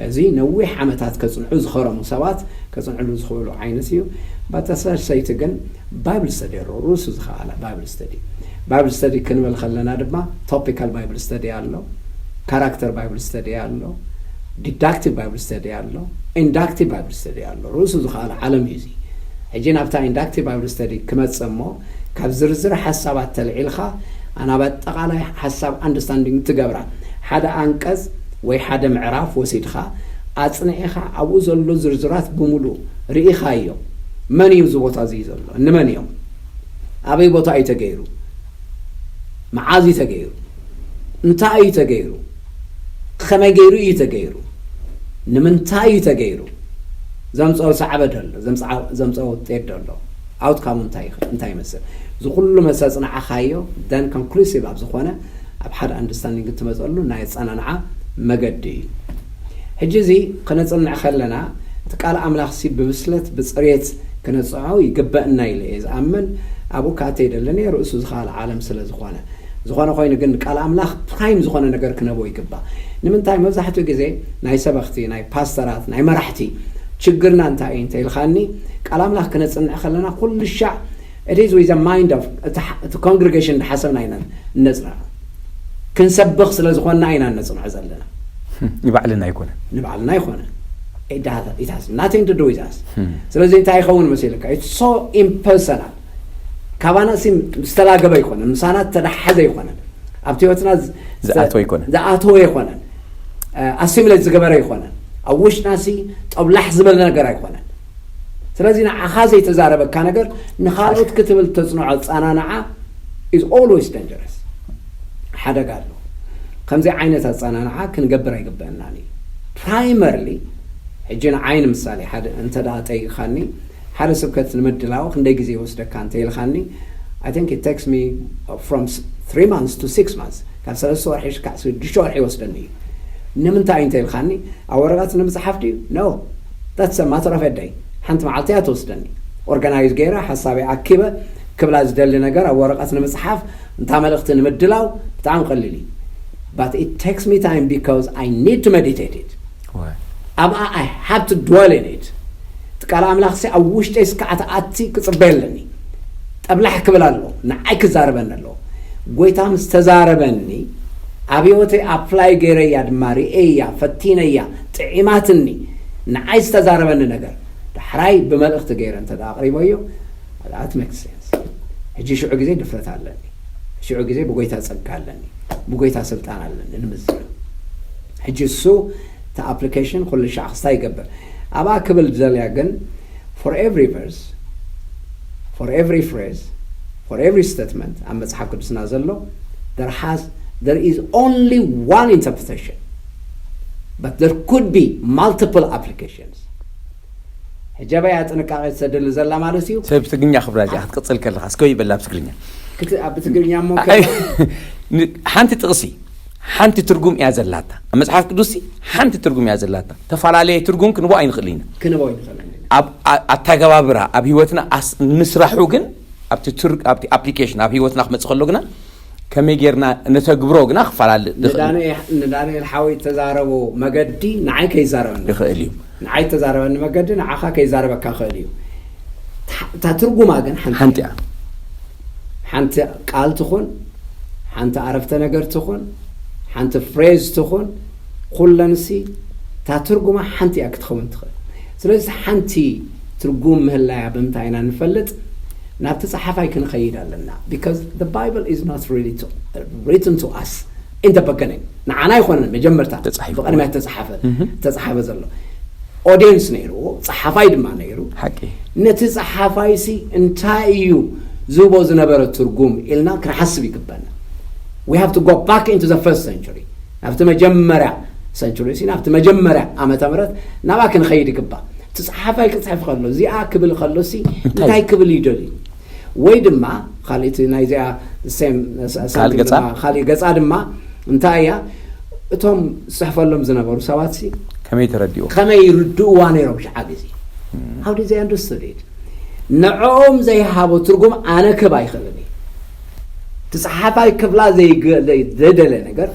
እዚ ነዊሕ ዓመታት ከጽንዑ ዝኸረሙ ሰባት ከጽንዕሉ ዝኽእሉ ዓይነት እዩ። ባታ ሳልሰይቲ ግን ባይብል ስተዲ ኣሎ፣ ርእሱ ዝኸኣለ ባይብል ስተዲ። ባይብል ስተዲ ክንብል ከለና ድማ ቶፒካል ባይብል ስተዲ ኣሎ፣ ካራክተር ባይብል ስተዲ ኣሎ፣ ዲዳክቲቭ ባይብል ስተዲ ኣሎ፣ ኢንዳክቲቭ ባይብል ስተዲ ኣሎ። ርእሱ ዝኸኣለ ዓለም እዩ እዚ። ሕጂ ናብታ ኢንዳክቲቭ ባይብል ስተዲ ክመጽእ እሞ፣ ካብ ዝርዝር ሓሳባት ተልዒልካ፣ ናብ ኣጠቓላይ ሓሳብ ኣንደርስታንዲንግ ትገብራ። ሓደ ኣንቀጽ ወይ ሓደ ምዕራፍ ወሲድካ፣ ኣጽኒዕኻ ኣብኡ ዘሎ ዝርዝራት ብምሉእ ርኢኻዮ። መን እዩ እዚ ቦታ እዚ ዘሎ? እንመን እዮም? ኣበይ ቦታ እዩ ተገይሩ? መዓዝ እዩ ተገይሩ? እንታይ እዩ ተገይሩ? ከመይ ገይሩ እዩ ተገይሩ? ንምንታይ እዩ ተገይሩ? ዘምፀኦ ሳዕበ ደሎ፣ ዘምፅዓ-፣ ዘምፀኦ ውጤት ደሎ፣ ኣውትካሙ እንታይ ይኸ-፣ እንታይ ይመስል? እዚ ኩሉ መሰ ኣጽናዕኻዮ፣ then ኮንክሉሲቭ ኣብ ዝኾነ፣ ኣብ ሓደ ኣንደርስታንዲንግ እትመፀሉ ናይ ኣጸናንዓ መገዲ እዩ። ሕጂ እዚ ክነጽንዕ ከለና፣ እቲ ቃል ኣምላኽ ሲ ብብስለት፣ ብጽሬት ክነጽንዖ ይግበእና ኢለ እየ ዝኣምን። ኣብኡ ክኣተ ኣይደልን እየ፣ ርእሱ ዝኸኣለ ዓለም ስለ ዝኾነ። ዝኾነ ኮይኑ ግን ቃል ኣምላኽ ፕራይም ዝኾነ ነገር ክንህቦ ይግባእ። ንምንታይ መብዛሕትኡ ግዜ ናይ ሰበኽቲ፣ ናይ ፓስተራት፣ ናይ መራሕቲ ችግርና እንታይ እዩ እንተ ኢልካኒ፣ ቃል ኣምላኽ ክነጽንዕ ከለና ኩሉ ሻዕ it is with the mind of እቲ ሓ-፣ እቲ ኮንግሪጌሽን ዝሓሰብና ኢና እነጽንዖ። ክንሰብኽ ስለ ዝኾንና ኢና እነጽንዖ ዘለና። ንባዕልና ኣይኮነን። ንባዕልና ኣይኮነን። It has, it has nothing to do with us። ስለዚ እንታይ ይኸውን መሲልካ? It's so impersonal። ካባና ሲ ዝተላገበ ኣይኮነን፣ ምሳና ዝተዳሓዘ ኣይኮነን፣ ኣብቲ ህይወትና ዝ- ዝኣተወ ኣይኮነን። ዝኣተወ ኣይኮነን፣ ኣሲሚሌት ዝገበረ ኣይኮነን። ኣብ ውሽጥና ሲ ጠብላሕ ዝበለ ነገር ኣይኮነን። ስለዚ ንዓኻ ዘይተዛረበካ ነገር ንኻልኦት ክትብል ተፅንዖ ኣፀናንዓ is always dangerous። ሓደጋ ኣሎ። ከምዚ ዓይነት ኣፀናንዓ ክንገብር ኣይግበአናን እዩ። ፕራይመርሊ ሕጂ ንዓይ ንምሳሌ ሓደ እንተ ደኣ ጠይቕኻኒ፣ ሓደ ስብከት ንምድላው ክንደይ ግዜ ይወስደካ እንተ ኢልኻኒ፣ I think it takes me from three months to six months፣ ካብ ሰለስተ ወርሒ ክሳዕ ሽዱሽተ ወርሒ ይወስደኒ እዩ። ንምንታይ እንተ ኢልኻኒ፣ ኣብ ወረቐት ንምፅሓፍ ድዩ? No, that's a matter of a day። ሓንቲ መዓልቲ እያ ትወስደኒ። ኦርጋናይዝ ገይረ ሓሳበይ ኣኪበ ክብላ ዝደሊ ነገር ኣብ ወረቐት ንምፅሓፍ፣ እንታ መልእኽቲ ንምድላው ብጣዕሚ ቀሊል እዩ። But it takes me time because I need to meditate it። ኣብኣ I have to dwell in it። እቲ ቃል ኣምላኽ ሲ ኣብ ውሽጠይ ስካዕ ተኣቲ ክፅበ ኣለኒ። ጠብላሕ ክብል ኣለዎ፣ ንዓይ ክዛረበኒ ኣለዎ። ጎይታ ምስ ተዛረበኒ ኣብ ህይወተይ ኣፕላይ ገይረያ ድማ ርእየያ፣ ፈቲነያ፣ ጥዒማትኒ። ንዓይ ዝተዛረበኒ ነገር ዳሕራይ ብመልእኽቲ ገይረ እንተ ደኣ ኣቕሪበዮ፣ that makes sense። ሕጂ ሽዑ ግዜ ድፍረት ኣለኒ። ሽዑ ግዜ ብጎይታ ጸጋ ኣለኒ፣ ብጎይታ ስልጣን ኣለኒ ንምዝር። ሕጂ እሱ እቲ ኣፕሊኬሽን ኩሉ ሻዕ ክስታይ ይገብር። ኣብኣ ክብል ዝደልያ ግን for every verse, for every phrase, for every statement ኣብ መጽሓፍ ቅዱስና ዘሎ there has there is only one interpretation, but there could be multiple applications. ሕጂ ኣበይ እያ ጥንቃቄ ትሰደሊ ዘላ ማለት እዩ? ሰብ ትግርኛ ክብላ እዚኣ ክትቅፅል ከለካ እስከ ይበላ ብትግርኛ። ክት- ኣብ ትግርኛ እሞ ኣይ፣ ን- ሓንቲ ጥቕሲ ሓንቲ ትርጉም እያ ዘላታ። ኣብ መጽሓፍ ቅዱስ ሓንቲ ትርጉም እያ ዘላታ። ተፈላለየ ትርጉም ክንቦ ኣይንኽእል ኢና። ክንቦ ኣይንኽእል ኢና። ኣብ ኣ- ኣተገባብራ ኣብ ህይወትና ኣስ- ምስራሑ ግን ኣብቲ ትር- ኣብቲ ኣፕሊኬሽን ኣብ ህይወትና ክመጽእ ከሎ ግና ከመይ ጌርና ነተግብሮ ግና ክፈላለ ይኽእል። ንዳንኤል ንዳንኤል ሓወይ ተዛረቦ መገዲ ንዓይ ከይዛረበኒ ይኽእል እዩ። ንዓይ ተዛረበኒ መገዲ ንዓኻ ከይዛረበካ ክእል እዩ። እታ- እታ ትርጉማ ግን ሓንቲ ሓንቲ እያ። ሓንቲ ቃል ትኹን፣ ሓንቲ ኣረፍተ ነገር ትኹን፣ ሓንቲ ፍሬዝ ትኹን፣ ኩለንሲ እታ ትርጉማ ሓንቲ እያ ክትኸውን ትኽእል። ስለዚ ሓንቲ ትርጉም ምህላያ ብምንታይ ኢና ንፈልጥ? ናብቲ ጸሓፋይ ክንኸይድ ኣለና። Because the Bible is not really to, written to us in the beginning። ንዓና ኣይኮነን መጀመርታ ተጻሒፉ። ብቕድሚያ ተጻሓፈ እህ። ተጻሓፈ ዘሎ ኦዲየንስ ነይርዎ፣ ጸሓፋይ ድማ ነይሩ። ሓቂ። ነቲ ጸሓፋይሲ እንታይ እዩ ዝህቦ ዝነበረ ትርጉም ኢልና ክንሓስብ ይግበና። We have to go back into the first century፣ ናብቲ መጀመርያ ሰንቹሪ ሲ ናብቲ መጀመርያ ዓመተ ምህረት ናብኣ ክንኸይድ ይግባእ። እቲ ጸሓፋይ ክጽሕፍ ከሎ እዚኣ ክብል ከሎ ሲ እንታይ ክብል እዩ ደልዩ? ወይ ድማ ካልእቲ ናይዚኣ ሴም ሳንቲም ገጻ? ድማ ካልእ ገጻ ድማ እንታይ እያ? እቶም ዝጽሕፈሎም ዝነበሩ ሰባት ሲ ከመይ ተረዲኡ? ከመይ ይርድእዋ ነይሮም ሽዓ ግዜ? How did they understood it? ንዕኦም ዘይሃቦ ትርጉም ኣነ ክህብ ኣይኽእልን እየ። እቲ ጸሓፋይ ክብላ ዘይገ- ዘይደለ ነገር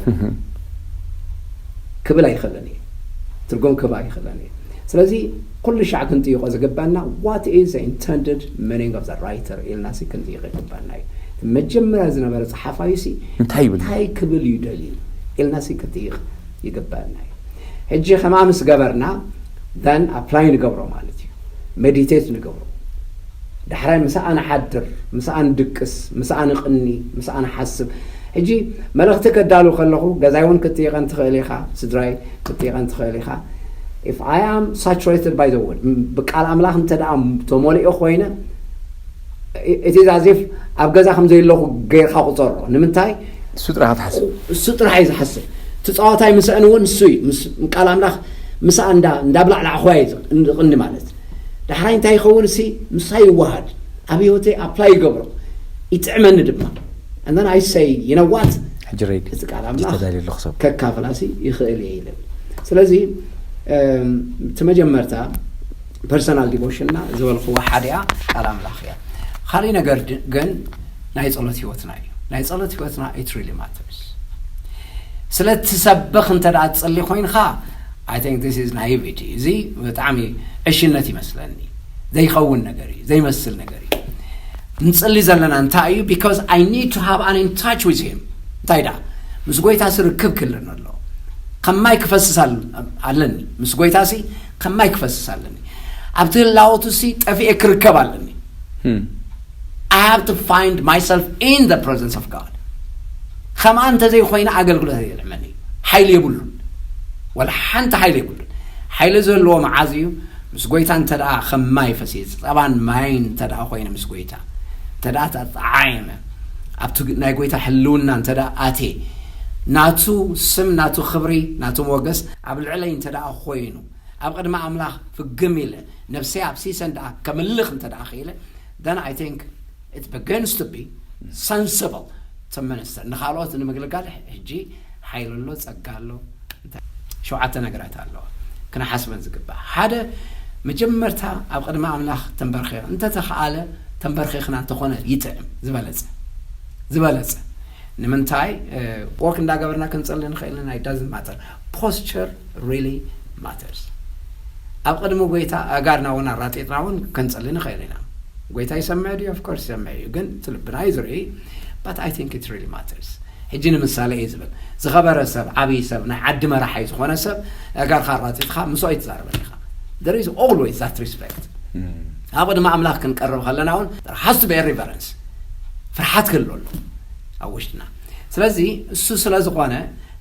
ክብል ኣይኽእልን እየ። ትርጉም ክህብ ኣይኽእልን እየ። ስለዚ ኩሉ ሻዕ ክንጥይቆ ዝግበና what is the intended meaning of the writer ኢልና ሲ ክንጥይቕ ይግበና እዩ። መጀመርያ ዝነበረ ጸሓፋይ ሲ እንታይ ይብል? እንታይ ክብል እዩ ደልዩ ኢልና ሲ ክንጥይቕ ይግበና እዩ። ሕጂ ከማ ምስ ገበርና then apply ንገብሮ ማለት እዩ። ሜዲቴት ንገብሮ። ዳሕራይ ምስኣ ንሓድር፣ ምስኣ ንድቅስ፣ ምስኣ ንቕኒ፣ ምስኣ ንሓስብ። ሕጂ መልእኽቲ ከዳሉ ከለኹ ገዛይ እውን ክትይቐን ትኽእል ኢኻ፣ ስድራይ ክትይቐን ትኽእል ኢኻ። If I am saturated by the word፣ ብቃል ኣምላኽ እንተ ደኣ ተሞሊኦ ኮይነ፣ it is as if ኣብ ገዛ ከም ዘየለኹ ጌርካ ቁፀሮ። ንምንታይ? እሱ ጥራሕ ትሓስብ። እሱ ጥራሕ እዩ ዝሓስብ። እቲ ጸዋታይ ምስአን እውን እሱ እዩ። ምስ ቃል ኣምላኽ ምስኣ እንዳ እንዳብላዕላዕኹዋ እዩ ዝቕኒ ማለት። ዳሕራይ እንታይ ይኸውን ሲ ምሳይ ይወሃድ፣ ኣብ ህይወተይ ኣፕላይ ይገብሮ፣ ይጥዕመኒ ድማ። And then I say, you know what? ሕጂ ሬድ እቲ ቃል ኣምላኽ ተዳልየ ኣለኹ ሰብ ከካፍላሲ ይኽእል እየ ይብል። ስለዚ እም፣ እቲ መጀመርታ ፐርሰናል ዲቮሽንና ዝበልክዎ ሓዲኣ ቃል ኣምላኽ እያ። ካልእ ነገር ድ- ግን ናይ ጸሎት ህይወትና እዩ። ናይ ጸሎት ህይወትና it really matters። ስለ ትሰብኽ እንተ ደኣ ትጸሊ ኮይንካ I think this is naivety። እዚ ብጣዕሚ ዕሽነት ይመስለኒ። ዘይኸውን ነገር እዩ፣ ዘይመስል ነገር እዩ። ንጽሊ ዘለና እንታይ እዩ? Because I need to have an in touch with him። እንታይ ደኣ ምስ ጎይታ ስርክብ ክልኒ ኣሎ። ከማይ ክፈስስ ኣል- ኣለኒ። ምስ ጎይታ ሲ ከማይ ክፈስስ ኣለኒ። ኣብቲ ህላወቱ ሲ ጠፊኤ ክርከብ ኣለኒ። ህም። I have to find myself in the presence of God. ከምኣ እንተዘይኮይነ ኣገልግሎት የልዕመኒ። ሓይሊ የብሉን። ወላ ሓንቲ ሓይሊ የብሉን። ሓይሊ ዘለዎ መዓዝ እዩ? ምስ ጎይታ እንተ ደኣ ከም ማይ ፈሲስ፣ ጸባን ማይን እንተ ደኣ ኮይነ ምስ ጎይታ እንተ ደኣ ተጣዓየመ፣ ኣብቲ ናይ ጎይታ ህልውና እንተ ደኣ ኣትየ፣ ናቱ ስም፣ ናቱ ክብሪ፣ ናቱ ሞገስ ኣብ ልዕለይ እንተ ደኣ ኮይኑ፣ ኣብ ቅድሚ ኣምላኽ ፍግም ኢለ፣ ነፍሰይ ኣብ ሲሰን ደኣ ከምልኽ እንተ ደኣ ክኢለ፣ then I think it begins to be sensible to minister። ንኻልኦት ንምግልጋል ሕጂ ሓይሊ ኣሎ፣ ጸጋ ኣሎ። ሸውዓተ ነገራት ኣለዋ ክንሓስበን ዝግባእ። ሓደ፣ መጀመርታ ኣብ ቅድሚ ኣምላኽ ተንበርኺኽ፣ እንተተኸኣለ ተንበርኺኽና እንተኾነ ይጥዕም፣ ዝበለጸ፣ ዝበለጸ። ንምንታይ? ወክ እንዳገበርና ክንጸሊ ንኽእል ኢና፣ it doesn't matter። Posture really matters። ኣብ ቅድሚ ጎይታ ኣእጋርና እውን ኣራጢጥና እውን ክንጸሊ ንኽእል ኢና። ጎይታ ይሰምዕ ድዩ? Of course ይሰምዕ እዩ፣ ግን እቲ ልብና እዩ ዝርኢ። But I think it really matters። ሕጂ ንምሳሌ እዩ ዝብል፣ ዝኸበረ ሰብ፣ ዓብዪ ሰብ፣ ናይ ዓዲ መራሓይ ዝኾነ ሰብ ኣእጋርካ ኣራጢጥካ ምስኦ ኣይትዛረበን ኢኻ። There is always that respect። ኣብ ቅድሚ ኣምላኽ ክንቀርብ ከለና እውን there has to be a reverence። ፍርሓት ክህሉ ኣሎ ኣብ ውሽጥና። ስለዚ እሱ ስለ ዝኾነ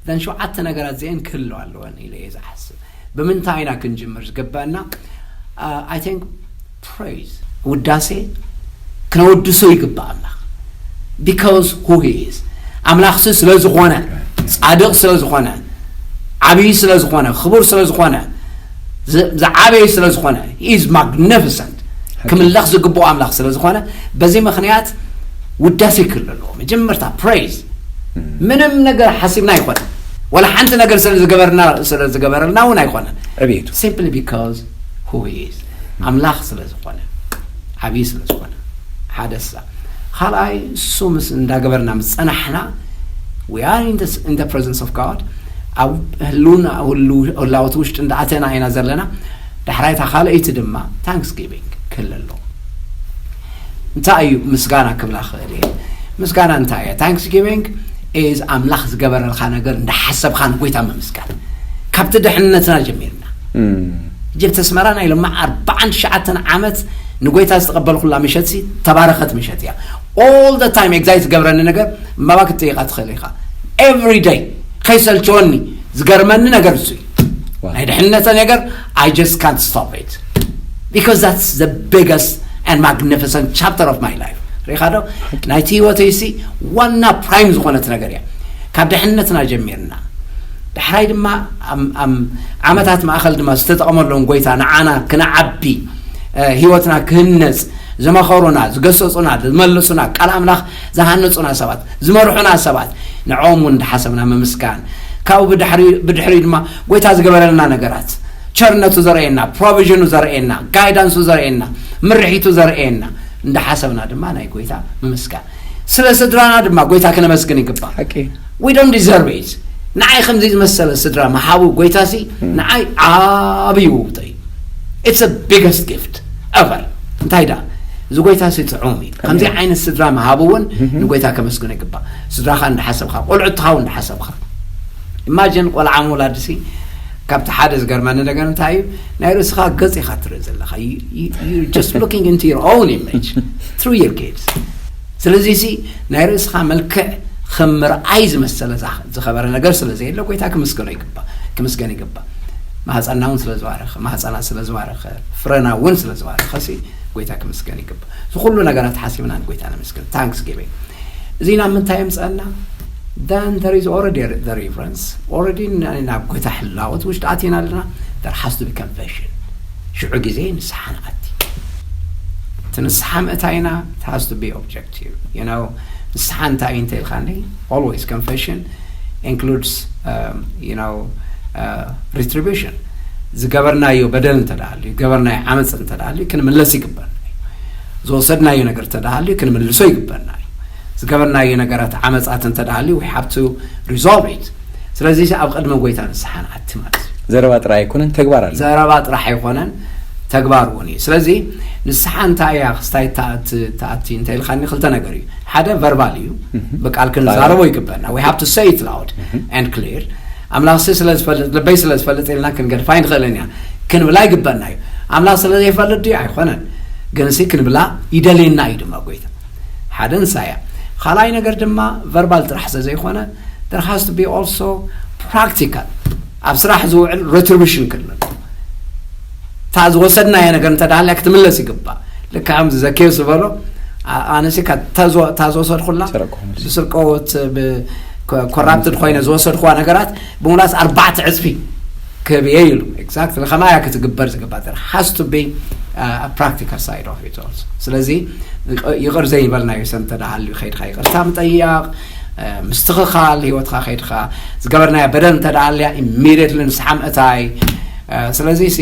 እተን ሸውዓተ ነገራት እዚአን ክህልዋ ኣለወን ኢለ እየ ዝሓስብ። ብምንታይ ኢና ክንጅምር ዝግበአና? I think praise፣ ውዳሴ ክነወድሶ ይግባእ ኣምላኽ። Because who he is፣ ኣምላኽሲ ስለ ዝኾነ፣ ጻድቕ ስለ ዝኾነ፣ ዓብዪ ስለ ዝኾነ፣ ክቡር ስለ ዝኾነ፣ ዝዓበየ ስለ ዝኾነ፣ he is magnificent፣ ክምለኽ ዝግብኦ ኣምላኽ ስለ ዝኾነ፣ በዚ ምኽንያት ውዳሴ ክህሉ ኣለዎ። መጀመርታ praise፣ ምንም ነገር ሓሲብና ኣይኮነን፣ ወላ ሓንቲ ነገር ስለ ዝገበርና፣ ስለ ዝገበረልና እውን ኣይኮነን። ዕብየቱ Simply because who he is፣ ኣምላኽ ስለ ዝኾነ፣ ዓብዪ ስለ ዝኾነ። ሓደ እሳ። ካልኣይ፣ እሱ ምስ እንዳገበርና ምስ ጸናሕና፣ we are in the, in the presence of God። ኣብ ህልውና፣ ህላወት ውሽጢ እንዳኣተና ኢና ዘለና። ዳሕራይታ ካልኣይቲ ድማ thanksgiving ክህሉ ኣለዎ። እንታይ እዩ ምስጋና ክብላ ክእል እየ? ምስጋና እንታይ እያ? Thanksgiving is ኣምላኽ ዝገበረልካ ነገር እንዳሓሰብካ ንጎይታ ምምስጋን፣ ካብቲ ድሕንነትና ጀሚርና። ጀብቲ ኣስመራ ናይ ሎማ ኣርባዓን ትሽዓተን ዓመት ንጎይታ ዝተቐበልኩላ ምሸትሲ ተባረኸት ምሸት እያ። All the time excite ዝገብረኒ ነገር እምባባ ክትጠይቃ ትኽእል ኢኻ። Every day ከይሰልቸወኒ ዝገርመኒ ነገር እሱ እዩ። ናይ ድሕንነተ ነገር I just can't stop it because that's the biggest and magnificent chapter of my life። ሪኻ ዶ? ናይቲ ህይወተይ ሲ ዋና ፕራይም ዝኾነት ነገር እያ። ካብ ድሕነትና ጀሚርና፣ ዳሕራይ ድማ ዓመታት ማእኸል ድማ ዝተጠቐመሎም ጎይታ ንዓና ክነዓቢ፣ ህይወትና ክህነፅ፣ ዝመኸሩና፣ ዝገሰፁና፣ ዝመልሱና፣ ቃል ኣምላኽ ዝሃነፁና ሰባት፣ ዝመርሑና ሰባት፣ ንዕኦም እውን እንዳሓሰብና ምምስጋን። ካብኡ ብድሕሪኡ ድማ ጎይታ ዝገበረልና ነገራት፣ ቸርነቱ ዘርእየና፣ ፕሮቪዥኑ ዘርእየና፣ ጋይዳንሱ ዘርእየና፣ ምርሒቱ ዘርእየና እንዳሓሰብና ድማ ናይ ጎይታ ምምስጋን። ስለ ስድራና ድማ ጎይታ ክነመስግን ይግባእ። We don't deserve it። ንዓይ ከምዚ ዝመሰለ ስድራ ምሃቡ ጎይታሲ ንዓይ ዓብዪ ውህብቶ እዩ። It's the biggest gift ever። እንታይ ደኣ እዚ ጎይታሲ ጥዑም እዩ። ከምዚ ዓይነት ስድራ ምሃቡ እውን ንጎይታ ከመስግኖ ይግባእ። ስድራኻ እንዳሓሰብካ፣ ቆልዑትኻ እውን እንዳሓሰብካ። ኢማጂን ቆልዓ ምውላድሲ ካብቲ ሓደ ዝገርመኒ ነገር እንታይ እዩ፣ ናይ ርእስኻ ገጽ ኢኻ ትርኢ ዘለኻ። You just looking into your own image through your kids። ስለዚ ሲ ናይ ርእስኻ መልክዕ ከም ምርኣይ ዝመሰለ ዝኸበረ ነገር ስለ ዘየለ ጎይታ ክምስገኖ ይግባእ፣ ክምስገን ይግባእ። ማህፀና እውን ስለ ዝባረኸ፣ ማህፀና ስለ ዝባረኸ፣ ፍረና እውን ስለ ዝባረኸ ሲ ጎይታ ክምስገን ይግባእ። እዚ ኩሉ ነገራት ሓሲብና ንጎይታ ነመስግን። Thanksgiving። እዚ ናብ ምንታይ የምፀና? Then there is already the reverence. Already ናብ ጎይታ ሕላወት ውሽጢ ኣቲና ኣለና። There has to be confession። ሽዑ ግዜ ንስሓ ንኣቲ። እቲ ንስሓ ምእታይና it has to be objective። You know፣ ንስሓ እንታይ እዩ እንተ ኢልካኒ? Always confession includes, um, you know, uh, retribution። ዝገበርናዮ በደል እንተ ደኣ ሃልዩ፣ ዝገበርናዮ ዓመፅ እንተ ደኣ ሃልዩ ክንምለስ ይግበርና እዩ። ዝወሰድናዮ ነገር እንተ ደኣ ሃልዩ ክንምልሶ ይግበርና እዩ። ዝገበርናዮ ነገራት ዓመፃት እንተ ደኣ ሃልዩ we have to resolve it። ስለዚ ኣብ ቅድሚ ጎይታ ንስሓ ንኣቲ ማለት እዩ። ዘረባ ጥራይ ኣይኮነን፣ ተግባር ኣሎ። ዘረባ ጥራሕ ኣይኮነን፣ ተግባር እውን እዩ። ስለዚ ንስሓ እንታይ እያ ክስታይ ተኣቲ እንተ ኢልካኒ ክልተ ነገር እዩ። ሓደ ቨርባል እዩ፣ ብቃል ክንዛረቦ ይግበርና። We have to say it loud and clear። ኣምላኽሲ ስለ ዝፈልጥ፣ ልበይ ስለ ዝፈልጥ ኢልና ክንገድፋ ኣይንኽእልን ኢና። ክንብላ ይግበርና እዩ። ኣምላኽ ስለ ዘይፈልጥ ድዩ? ኣይኮነን። ግንሲ ክንብላ ይደልየና እዩ ድማ ጎይታ። ሓደ ንሳ እያ። ካልኣይ ነገር ድማ verbal ጥራሕ ስለ ዘይኮነ there has to be also practical፣ ኣብ ስራሕ ዝውዕል retribution ክህሉ ኣለዎ። እታ ዝወሰድናዮ ነገር እንተ ደኣ ሃልያ ክትምለስ ይግባእ። ልክዕ ከምዚ ዘኬው ዝበሎ፣ ኣ-፣ ኣነሲ ካብ እታ ዝወ-፣ እታ ዝወሰድኩላ ሰረቅኩ መልሲ። ብስርቆት፣ ብ-፣ ኮ-፣ ኮራፕትድ ኮይነ ዝወሰድኩዋ ነገራት ብምሉኣስ ኣርባዕተ ዕጽፊ ክህብ እየ ኢሉ። Exactly ከማያ ክትግበር ዝግባእ there has to be a practical side of it also። ስለዚ ይቕ-፣ ይቕር ዘይበልናዮ ሰብ እንተ ደኣ ሃልዩ ከይድካ ይቕርታ ምጠያቕ፣ ምስትኽኻል ህይወትካ ከይድካ ዝገበርናያ በደል እንተ ደኣ ኣልያ ኢሚድየትሊ ንስሓ ምእታይ። ስለዚ ሲ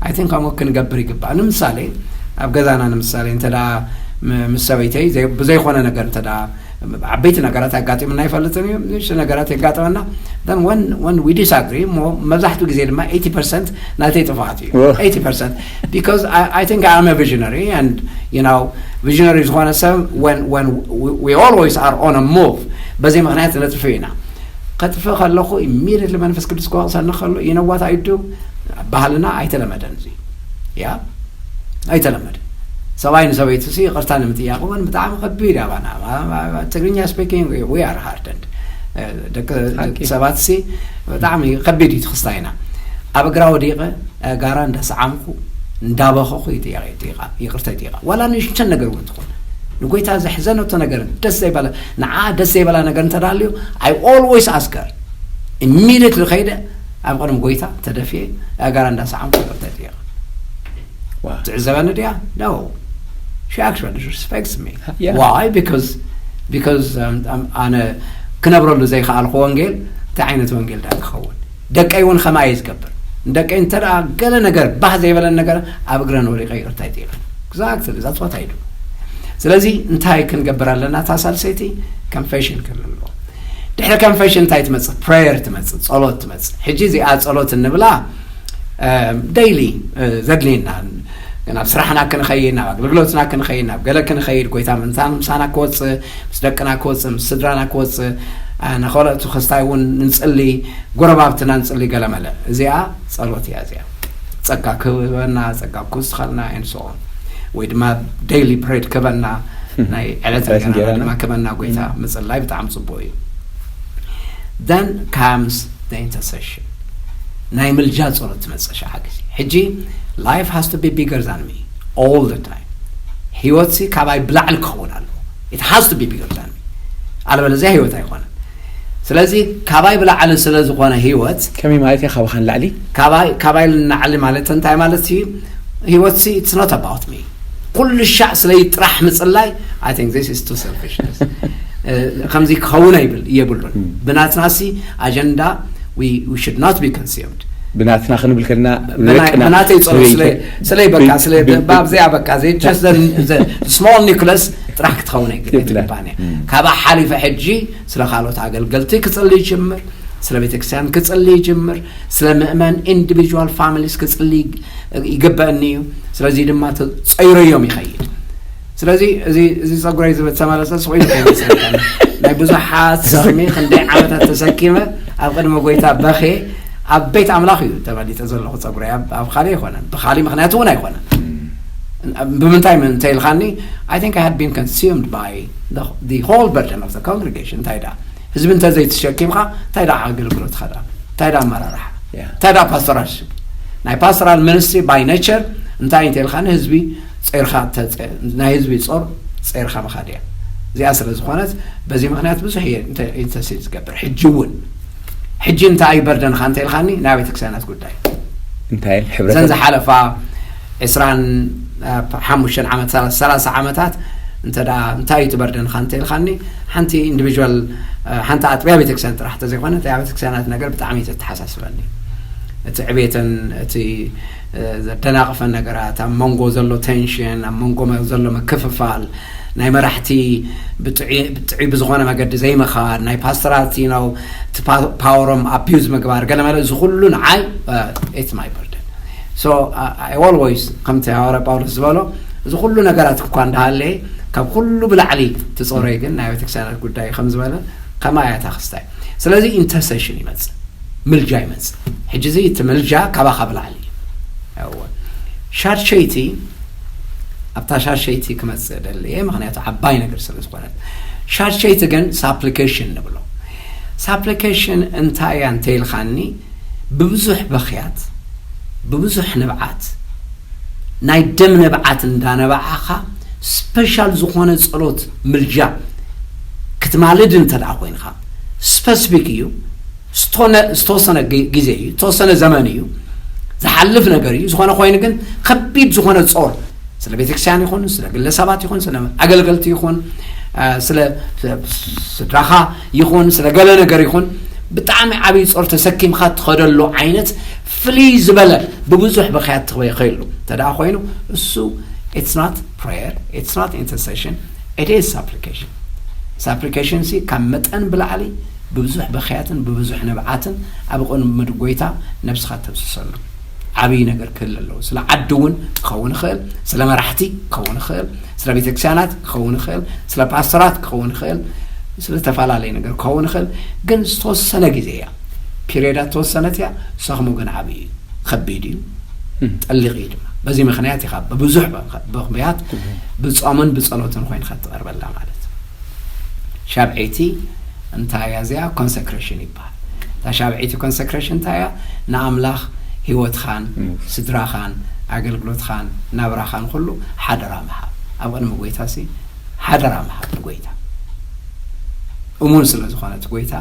ኣይ ቲንክ ከምኡ ክንገብር ይግባእ። ንምሳሌ ኣብ ገዛና ንምሳሌ እንተ ደኣ ም-፣ ምስ ሰበይተይ ዘይ-፣ ብዘይኮነ ነገር እንተ ደኣ ዓበይቲ ነገራት ኣጋጢሙና ኣይፈልጥን እዩ፣ ንእሽቶ ነገራት የጋጥመና። Then when, when we disagree፣ እሞ መብዛሕትኡ ግዜ ድማ ኤይቲ ፐርሰንት ናተይ ጥፍኣት እዩ። Well። ኤይቲ ፐርሰንት because I, I think I'm a visionary and you know visionary ዝኾነ ሰብ when, when we, we always are on a move፣ በዚ ምኽንያት ነጥፍእ ኢና። ከጥፍእ ከለኹ ኢሚድየትሊ መንፈስ ቅዱስ ክወቕሰኒ ከሎ you know what I do? ባህልና ኣይተለመደን እዚ። ያ ኣይተለመደ። ሰብኣይ ንሰበይቱ ሲ ይቕርታ ንምጥያቕ እውን ብጣዕሚ ከቢድ እዩ ኣባና። ትግርኛ ስፒኪንግ we are hardened። ደቂ ደቂ ሰባት ሲ ብጣዕሚ ከቢድ እዩ ትኽስታይና። ኣብ እግራ ወዲቐ ኣእጋራ እንዳሰዓምኩ እንዳበኸኹ ይጥየቕ፣ ይጥየቓ፣ ይቕርታ ይጥየቓ። ዋላ ንእሽተን ነገር እውን ትኹን ንጎይታ ዘሕዘነቶ ነገር፣ ደስ ዘይበለ፣ ንዓ ደስ ዘይበላ ነገር እንተዳልዩ I always ask her። ኢሚድየትሊ ከይደ ኣብ ቅድሚ ጎይታ ተደፍየ ኣእጋራ እንዳሰዓምኩ ይቕርታ ይጥየቓ። Wow። ትዕዘበኒ ድያ? No። She actually respects me። Yeah። Why? Because, because um, um, ኣነ ክነብረሉ ዘይከኣልኩ ወንጌል እንታይ ዓይነት ወንጌል ዳ ክኸውን? ደቀይ እውን ከማይ ዝገብር። ንደቀይ እንተ ደኣ ገለ ነገር ባህ ዘይበለን ነገር ኣብ እግረን ወዲቐ ይቕርታ ይጥየቕ። Exactly that's what I do። ስለዚ እንታይ ክንገብር ኣለና? እታ ሳልሰይቲ ኮንፌሽን ክንብል ኣለዎ። ድሕሪ ኮንፌሽን እንታይ ትመጽእ? ፕሬየር ትመጽእ፣ ጸሎት ትመጽእ። ሕጂ እዚኣ ጸሎት እንብላ ዴይሊ ዘድልየና፣ ናብ ስራሕና ክንኸይድ፣ ናብ ኣገልግሎትና ክንኸይድ፣ ናብ ገለ ክንኸይድ፣ ጎይታ ምንታ ምሳና ክወፅእ፣ ምስ ደቅና ክወፅእ፣ ምስ ስድራና ክወፅእ፣ አ፣ ንኸልኦት ክስታይ እውን ንፅሊ፣ ጎረባብትና ንፅሊ ገለመለ። እዚኣ ጸሎት እያ። እዚኣ ጸጋ ክህበና፣ ጸጋ ክውስኸልና and so on፣ ወይ ድማ ዴይሊ ብሬድ ክህበና፣ ናይ ዕለት ዕለት እንጀራና እንጀራና። ድማ ክህበና ጎይታ ምጽላይ ብጣዕሚ ጽቡቅ እዩ። Then comes the intercession። ናይ ምልጃ ጸሎት ትመጽእ ሸዓ ግዜ። ሕጂ life has to be bigger than me all the time። ህይወትሲ ካባይ ብላዕሊ ክኸውን ኣለዎ። It has to be bigger than me። ኣለበለዚያ ህይወት ኣይኮነን። ስለዚ ካባይ ብላዕሊ ስለ ዝኾነ ህይወት ከመይ ማለት እያ? ካባኻ ንላዕሊ? ካባይ፣ ካባይ ንላዕሊ ማለት እንታይ ማለት እዩ? ህይወትሲ it's not about me። ኩሉ ሻዕ ስለይ ጥራሕ ምጽላይ I think this is too selfishness። እ፣ ከምዚ ክኸውን ኣይብል የብሉን። ብናትናሲ ኣጀንዳ we, we should not be consumed። ብናትና ክንብል ከለና ብናይ- ደቅና ብናተይ ጸሎት ስለ ብቤት- ስለይ በቃ ስለ ቤት- ኣብዚኣ በቃ ዘይ just the small nucleus ጥራሕ ክትኸውን ኣይግ- የብላን። ኣይትግባን እያ። ካብኣ ሓሊፈ ሕጂ ስለ ካልኦት ኣገልገልቲ ክጽሊ ይጅምር፣ ስለ ቤተክርስትያን ክጽሊ ይጅምር፣ ስለ ምእመን individual families ክጽሊ ይግበእኒ እዩ። ስለዚ ድማ ተጸይረዮም ይኸይድ። ስለዚ እዚ፣ እዚ ጸጉረይ ዝብል ተመለሰስ ወይ ከይመስለካ። ናይ ብዙሓት ሰሚ ክንደይ ዓመታት ተሰኪመ ኣብ ቅድሚ ጎይታ በኸ ኣብ ቤት ኣምላኽ እዩ ተበሊጠ ዘለኹ። ጸጉረይ ኣብ፣ ኣብ ካልእ ኣይኮነን፣ ብኻልእ ምኽንያት እውን ኣይኮነን። ብምንታይ ምን እንተ ኢልካኒ፣ I think I had been consumed by the, the whole burden of the congregation። እንታይ ደኣ ህዝቢ እንተ ዘይትሸኪምካ እንታይ ደኣ ኣገልግሎትካ ደኣ? እንታይ ደኣ ኣመራርሓ? Yeah። እንታይ ደኣ ፓስቶራልሽፕ? ናይ ፓስቶራል ሚኒስትሪ ባይ ኔቸር እንታይ እንተ ኢልካኒ ህዝቢ ጸይርካ ተጸ-፣ ናይ ህዝቢ ጾር ጸይርካ ምኻድ እያ። እዚኣ ስለ ዝኾነት በዚ ምኽንያት ብዙሕ እየ ኢንተ-፣ ኢንተርሲድ ዝገብር። ሕጂ እውን ሕጂ እንታይ እዩ በርደንካ እንተ ኢልካኒ ናይ ቤተክርስትያናት ጉዳይ እንታይ ሕብረት እዘን ዝሓለፋ ዕስራን ሓሙሽተን ዓመት፣ ሰላሳ ዓመታት እንተ ደኣ እንታይ እዩ እቲ በርደንካ እንተ ኢልካኒ፣ ሓንቲ ኢንዲቪጁዋል፣ ሓንቲ ኣጥቢያ ቤተክርስትያን ጥራሕ እንተዘይኮነ፣ እታ ቤተክርስትያናት ነገር ብጣዕሚ እዩ ዘተሓሳስበኒ። እቲ ዕቤተን፣ እቲ፣ እ፣ ዘደናቕፈን ነገራት፣ ኣብ መንጎ ዘሎ ቴንሽን፣ ኣብ መንጎ መ-፣ ዘሎ ምክፍፋል፣ ናይ መራሕቲ ብጥዑይ፣ ብጥዑይ ብዝኾነ መገዲ ዘይምኻድ፣ ናይ ፓስተራት፣ you know፣ እቲ ፓ-፣ ፓወሮም ኣቢዩዝ ምግባር፣ ገለ መለ፣ እዚ ኩሉ ንዓይ፣ እ፣ it's my burden። So, I, I always፣ ከምቲ ሃዋርያ ጳውሎስ ዝበሎ፣ እዚ ኩሉ ነገራት እኳ እንዳሃለየ፣ ካብ ኩሉ ብላዕሊ ትጾረይ ግን ናይ ቤተክርስትያናት ጉዳይ ከም ዝበለ፣ ከማይ እያ እታ ክስታይ። ስለዚ ኢንተርሴሽን ይመጽእ፣ ምልጃ ይመጽእ። ሕጂ እዚ እቲ ምልጃ ካባኻ ብላዕሊ እዩ። እወ። ሻድሸይቲ ኣብታ ሻሸይቲ ክመጽእ ደልየ፣ ምኽንያቱ ዓባይ ነገር ስለ ዝኾነት። ሻሸይቲ ግን ሳፕሊኬሽን ንብሎ። ሳፕሊኬሽን እንታይ እያ እንተይልኻኒ፣ ብብዙሕ በኽያት፣ ብብዙሕ ንብዓት፣ ናይ ደም ንብዓት እንዳነባዕኻ፣ ስፔሻል ዝኾነ ጸሎት፣ ምልጃ ክትማልድ እንተ ደኣ ኮይንኻ፣ ስፐሲፊክ እዩ፣ ዝተወሰነ ግዜ እዩ፣ ዝተወሰነ ዘመን እዩ፣ ዝሓልፍ ነገር እዩ። ዝኾነ ኮይኑ ግን ከቢድ ዝኾነ ጾር ስለ ቤተክርስትያን ይኹን፣ ስለ ግለሰባት ይኹን፣ ስለ ኣገልገልቲ ይኹን፣ ስለ ስድራኻ ይኹን፣ ስለ ገለ ነገር ይኹን፣ ብጣዕሚ ዓብዪ ጾር ተሰኪምካ ትኸደሉ ዓይነት ፍልይ ዝበለ ብብዙሕ በኽያት ትኸይሉ እንተ ደኣ ኮይኑ፣ እሱ it's not prayer, it's not intercession, it is supplication። ሳፕሊኬሽን ሲ ካብ መጠን ብላዕሊ ብብዙሕ በኽያትን ብብዙሕ ንብዓትን ኣብ ቅድሚ ጎይታ ነብስኻ ተብስሰሉ ዓብዪ ነገር ክህል ኣለዎ። ስለ ዓዲ እውን ክኸውን ይኽእል፣ ስለ መራሕቲ ክኸውን ይኽእል፣ ስለ ቤተክርስትያናት ክኸውን ይኽእል፣ ስለ ፓስተራት ክኸውን ይኽእል፣ ስለ ዝተፈላለየ ነገር ክኸውን ይኽእል። ግን ዝተወሰነ ግዜ እያ፣ ፒሪየዳ ዝተወሰነት እያ። ሰኽሙ ግን ዓብዪ እዩ፣ ከቢድ እዩ፣ ጠሊቕ እዩ ድማ። በዚ ምኽንያት ኢኻ ብብዙሕ በኽያት ብጾምን ብጸሎትን ኮይንካ ትቐርበላ ማለት። ሻብዐይቲ እንታይ እያ እዚኣ? ኮንሰክሬሽን ይበሃል። እታ ሻብዐይቲ ኮንሰክሬሽን እንታይ እያ? ንኣምላኽ ህይወትኻን ስድራኻን ኣገልግሎትኻን ናብራኻን ኩሉ ሓደራ ምሃብ። ኣብ ቅድሚ ጎይታ ሲ ሓደራ ምሃብ ንጎይታ። እሙን ስለ ዝኾነ እቲ ጎይታ፣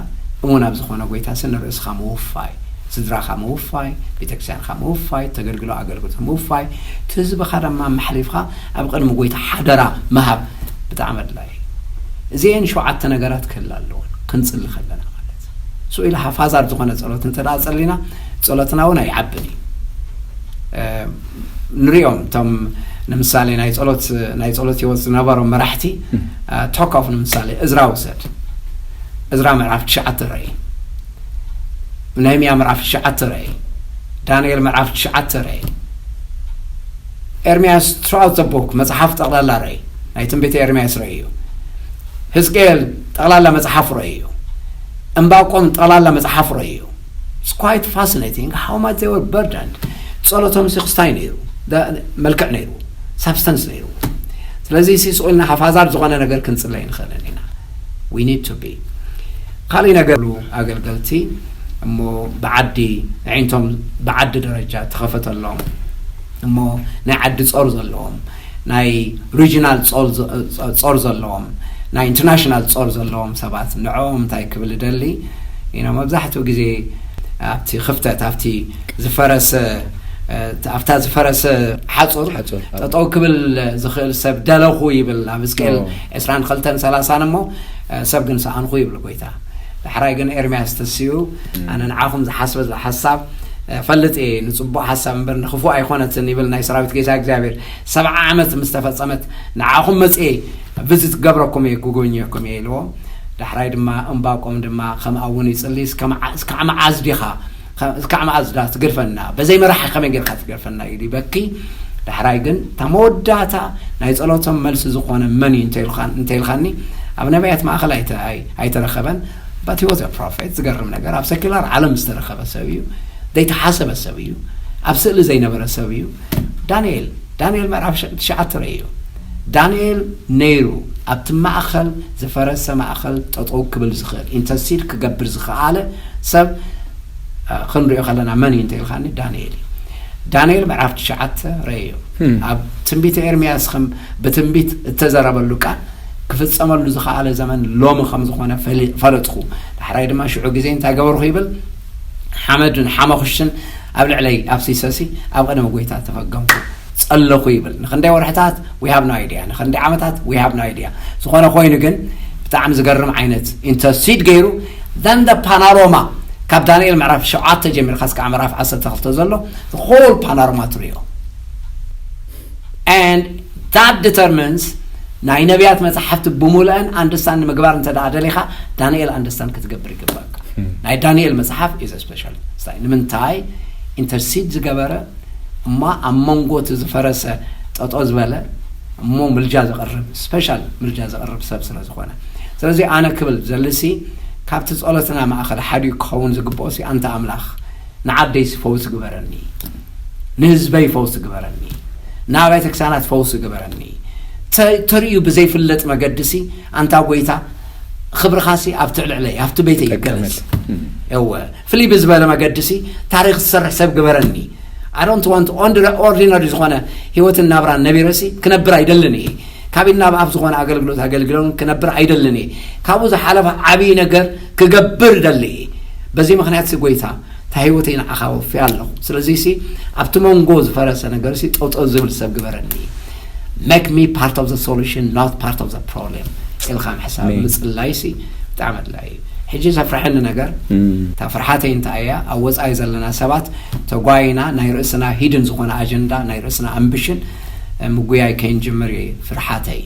እሙን ኣብ ዝኾነ ጎይታ ሲ ንርእስኻ ምውፋይ፣ ስድራኻ ምውፋይ፣ ቤተክርስትያንካ ምውፋይ፣ ተገልግሎ ኣገልግሎት ምውፋይ፣ እቲ ህዝብኻ ድማ መሕሊፍካ ኣብ ቅድሚ ጎይታ ሓደራ ምሃብ ብጣዕሚ ኣድላዪ እዩ። እዚኤን ሸውዓተ ነገራት ክህላ ኣለወን ክንጽሊ ከለና ማለት። ስኡ ኢለ ሃፋዛር ዝኾነ ጸሎት እንተ ደኣ ጸሊና፣ ጸሎትና እውን ኣይዓብን እዩ። ንሪኦም እቶም ንምሳሌ ናይ ጸሎት ናይ ጸሎት ህይወት ዝነበሮም መራሕቲ፣ ቶክ ኦፍ ንምሳሌ እዝራ ውሰድ። እዝራ ምዕራፍ ትሽዓተ ረኢ፣ ነህምያ ምዕራፍ ትሽዓተ ረኢ፣ ዳንኤል ምዕራፍ ትሽዓተ ረኢ፣ ኤርምያስ ትራውት ዘ ቦክ መጽሓፍ ጠቕላላ ረኢ፣ ናይ ትንቢት ኤርምያስ ረኢ እዩ። ህዝቅኤል ጠቕላላ መጽሓፍ ረኢ እዩ። እምባቆም ጠቕላላ መጽሓፍ ረኢ እዩ። It's quite fascinating how much they were burdened። ጸሎቶም ሲ ክስታይ ነይሩ፣ መልክዕ ነይሩ፣ ሳብስተንስ ነይሩ። ስለዚ ሲ ስቑልና ሃፋዛር ዝኾነ ነገር ክንጽለይ ንኽእልን ኢና። We need to be ካልእ ነገር ኣገልገልቲ እሞ ብዓዲ ንዒንቶም ብዓዲ ደረጃ ተኸፈተሎም እሞ ናይ ዓዲ ጾር ዘለዎም ናይ ሪጂናል ጾር ዘለዎም ናይ ኢንተርናሽናል ጾር ዘለዎም ሰባት ንዕኦም እንታይ ክብል እደሊ ኢና መብዛሕትኡ ግዜ ኣብቲ ክፍተት ኣብቲ ዝፈረሰ ኣብታ ዝፈረሰ ሓጹር ጠጠው ክብል ዝኽእል ሰብ ደለኹ ይብል ኣብ ሕዝቅኤል ዕስራን ክልተን ሰላሳን እሞ ሰብ ግን ሰኣንኹ ይብል ጎይታ። ዳሕራይ ግን ኤርምያስ ተሲኡ ኣነ ንዓኹም ዝሓስበ ሓሳብ ፈልጥ እየ ንጽቡቕ ሓሳብ እምበር ንክፉእ ኣይኮነትን ይብል ናይ ሰራዊት ጌታ እግዚኣብሔር። ሰብዓ ዓመት ምስ ተፈጸመት ንዓኹም መጽኤ ቪዚት ክገብረኩም እየ ክጎብኘኩም እየ ኢልዎም። ዳሕራይ ድማ እምባቆም ድማ ከምኣ እውን ይጽሊ እስካዕ መዓዝ ዲኻ እስካዕ መዓዝ ዳ ትገድፈና በዘይ መራሒ ከመይ ጌርካ ትገድፈና ኢሉ ይበኪ። ዳሕራይ ግን እታ መወዳእታ ናይ ጸሎቶም መልሲ ዝኾነ መን እዩ እንተኢልካኒ ኣብ ነቢያት ማእኸል ኣይተረኸበን። But he was a prophet። ዝገርም ነገር ኣብ ሰኪላር ዓለም ዝተረኸበ ሰብ እዩ፣ ዘይተሓሰበ ሰብ እዩ፣ ኣብ ስእሊ ዘይነበረ ሰብ እዩ። ዳንኤል ዳንኤል ምዕራፍ ትሽዓተ ርእዩ። ዳንኤል ነይሩ ኣብቲ ማእኸል ዝፈረሰ ማእኸል ጠጠው ክብል ዝኽእል ኢንተርሲድ ክገብር ዝኸኣለ ሰብ ክንሪኦ ከለና መን እዩ እንተኢልካኒ ዳንኤል እዩ። ዳንኤል ምዕራፍ ትሽዓተ ርእዩ። ኣብ ትንቢተ ኤርምያስ ከም ብትንቢት እተዘረበሉ ቃል ክፍጸመሉ ዝኸኣለ ዘመን ሎሚ ከም ዝኾነ ፈለጥኹ። ዳሕራይ ድማ ሽዑ ግዜ እንታይ ገበርኹ ይብል? ሓመድን ሓመኹሽን ኣብ ልዕለይ ኣፍሲሰሲ ኣብ ቅድሚ ጎይታ ተፈገምኩ ጸለኹ ይብል። ንክንደይ ወርሕታት we have no idea፣ ንክንደይ ዓመታት we have no idea። ዝኾነ ኮይኑ ግን ብጣዕሚ ዝገርም ዓይነት ኢንተርሲድ ገይሩ then the panorama ካብ ዳንኤል ምዕራፍ ሸውዓተ ጀሚርካ እስካዕ ምዕራፍ ዓሰርተ ክልተ ዘሎ whole panorama ትሪኦ። And that determines ናይ ነቢያት መጽሓፍቲ ብምሉአን ኣንደርስታንድ ንምግባር እንተ ደኣ ደሊኻ ዳንኤል ኣንደርስታንድ ክትገብር ይግባእካ። ናይ ዳንኤል መጽሓፍ is special። ንምንታይ ኢንተርሲድ ዝገበረ እሞ ኣብ መንጎ እቲ ዝፈረሰ ጠጦ ዝበለ እሞ ምልጃ ዘቕርብ ስፔሻል ምልጃ ዘቕርብ ሰብ ስለ ዝኾነ። ስለዚ ኣነ ክብል ዘልሲ ካብቲ ጸሎትና ማእኸል ሓዲኡ ክኸውን ዝግብኦ ሲ ኣንታ ኣምላኽ ንዓደይሲ ፈውሲ ግበረኒ፣ ንህዝበይ ፈውሲ ግበረኒ፣ ንኣብያተ ክርስቲያናት ፈውሲ ግበረኒ። ተ- ተርእዩ ብዘይፍለጥ መገዲ ሲ ኣንታ ጎይታ፣ ክብርኻ ሲ ኣብቲ ልዕለይ ኣብቲ ቤተይ ይገለጽ። ተቀመጥ። እወ፣ ፍልይ ብዝበለ መገዲ ሲ ታሪኽ ዝሰርሕ ሰብ ግበረኒ። I don't want ኦንድ- ኦርዲነሪ ዝኾነ ህይወትን ናብራን ነቢረ ሲ ክነብር ኣይደልን እየ። ካብ ናብ ኣብ ዝኾነ ኣገልግሎት ኣገልግሎን ክነብር ኣይደልን እየ። ካብኡ ዝሓለፈ ዓብዪ ነገር ክገብር እደሊ እየ። በዚ ምኽንያት ሲ ጎይታ፣ እታ ህይወተይ ንዓኻ ወፊያ ኣለኹ። ስለዚ ሲ ኣብቲ መንጎ ዝፈረሰ ነገር ሲ ጠውጠው ዝብል ሰብ ግበረኒ። Make me part of the solution, not part of the problem ኢልካ ምሕሳብ ኣሜን። ምጽላይ ሲ ብጣዕሚ ኣድላይ እዩ። ሕጂ ዘፍርሐኒ ነገር፣ እም። እታ ፍርሓተይ እንታይ እያ? ኣብ ወጻኢ ዘለና ሰባት ተጓይና ናይ ርእስና ሂድን ዝኾነ ኣጀንዳ፣ ናይ ርእስና ኣምቢሽን ምጉያይ ከይንጅምር እዩ ፍርሓተይ።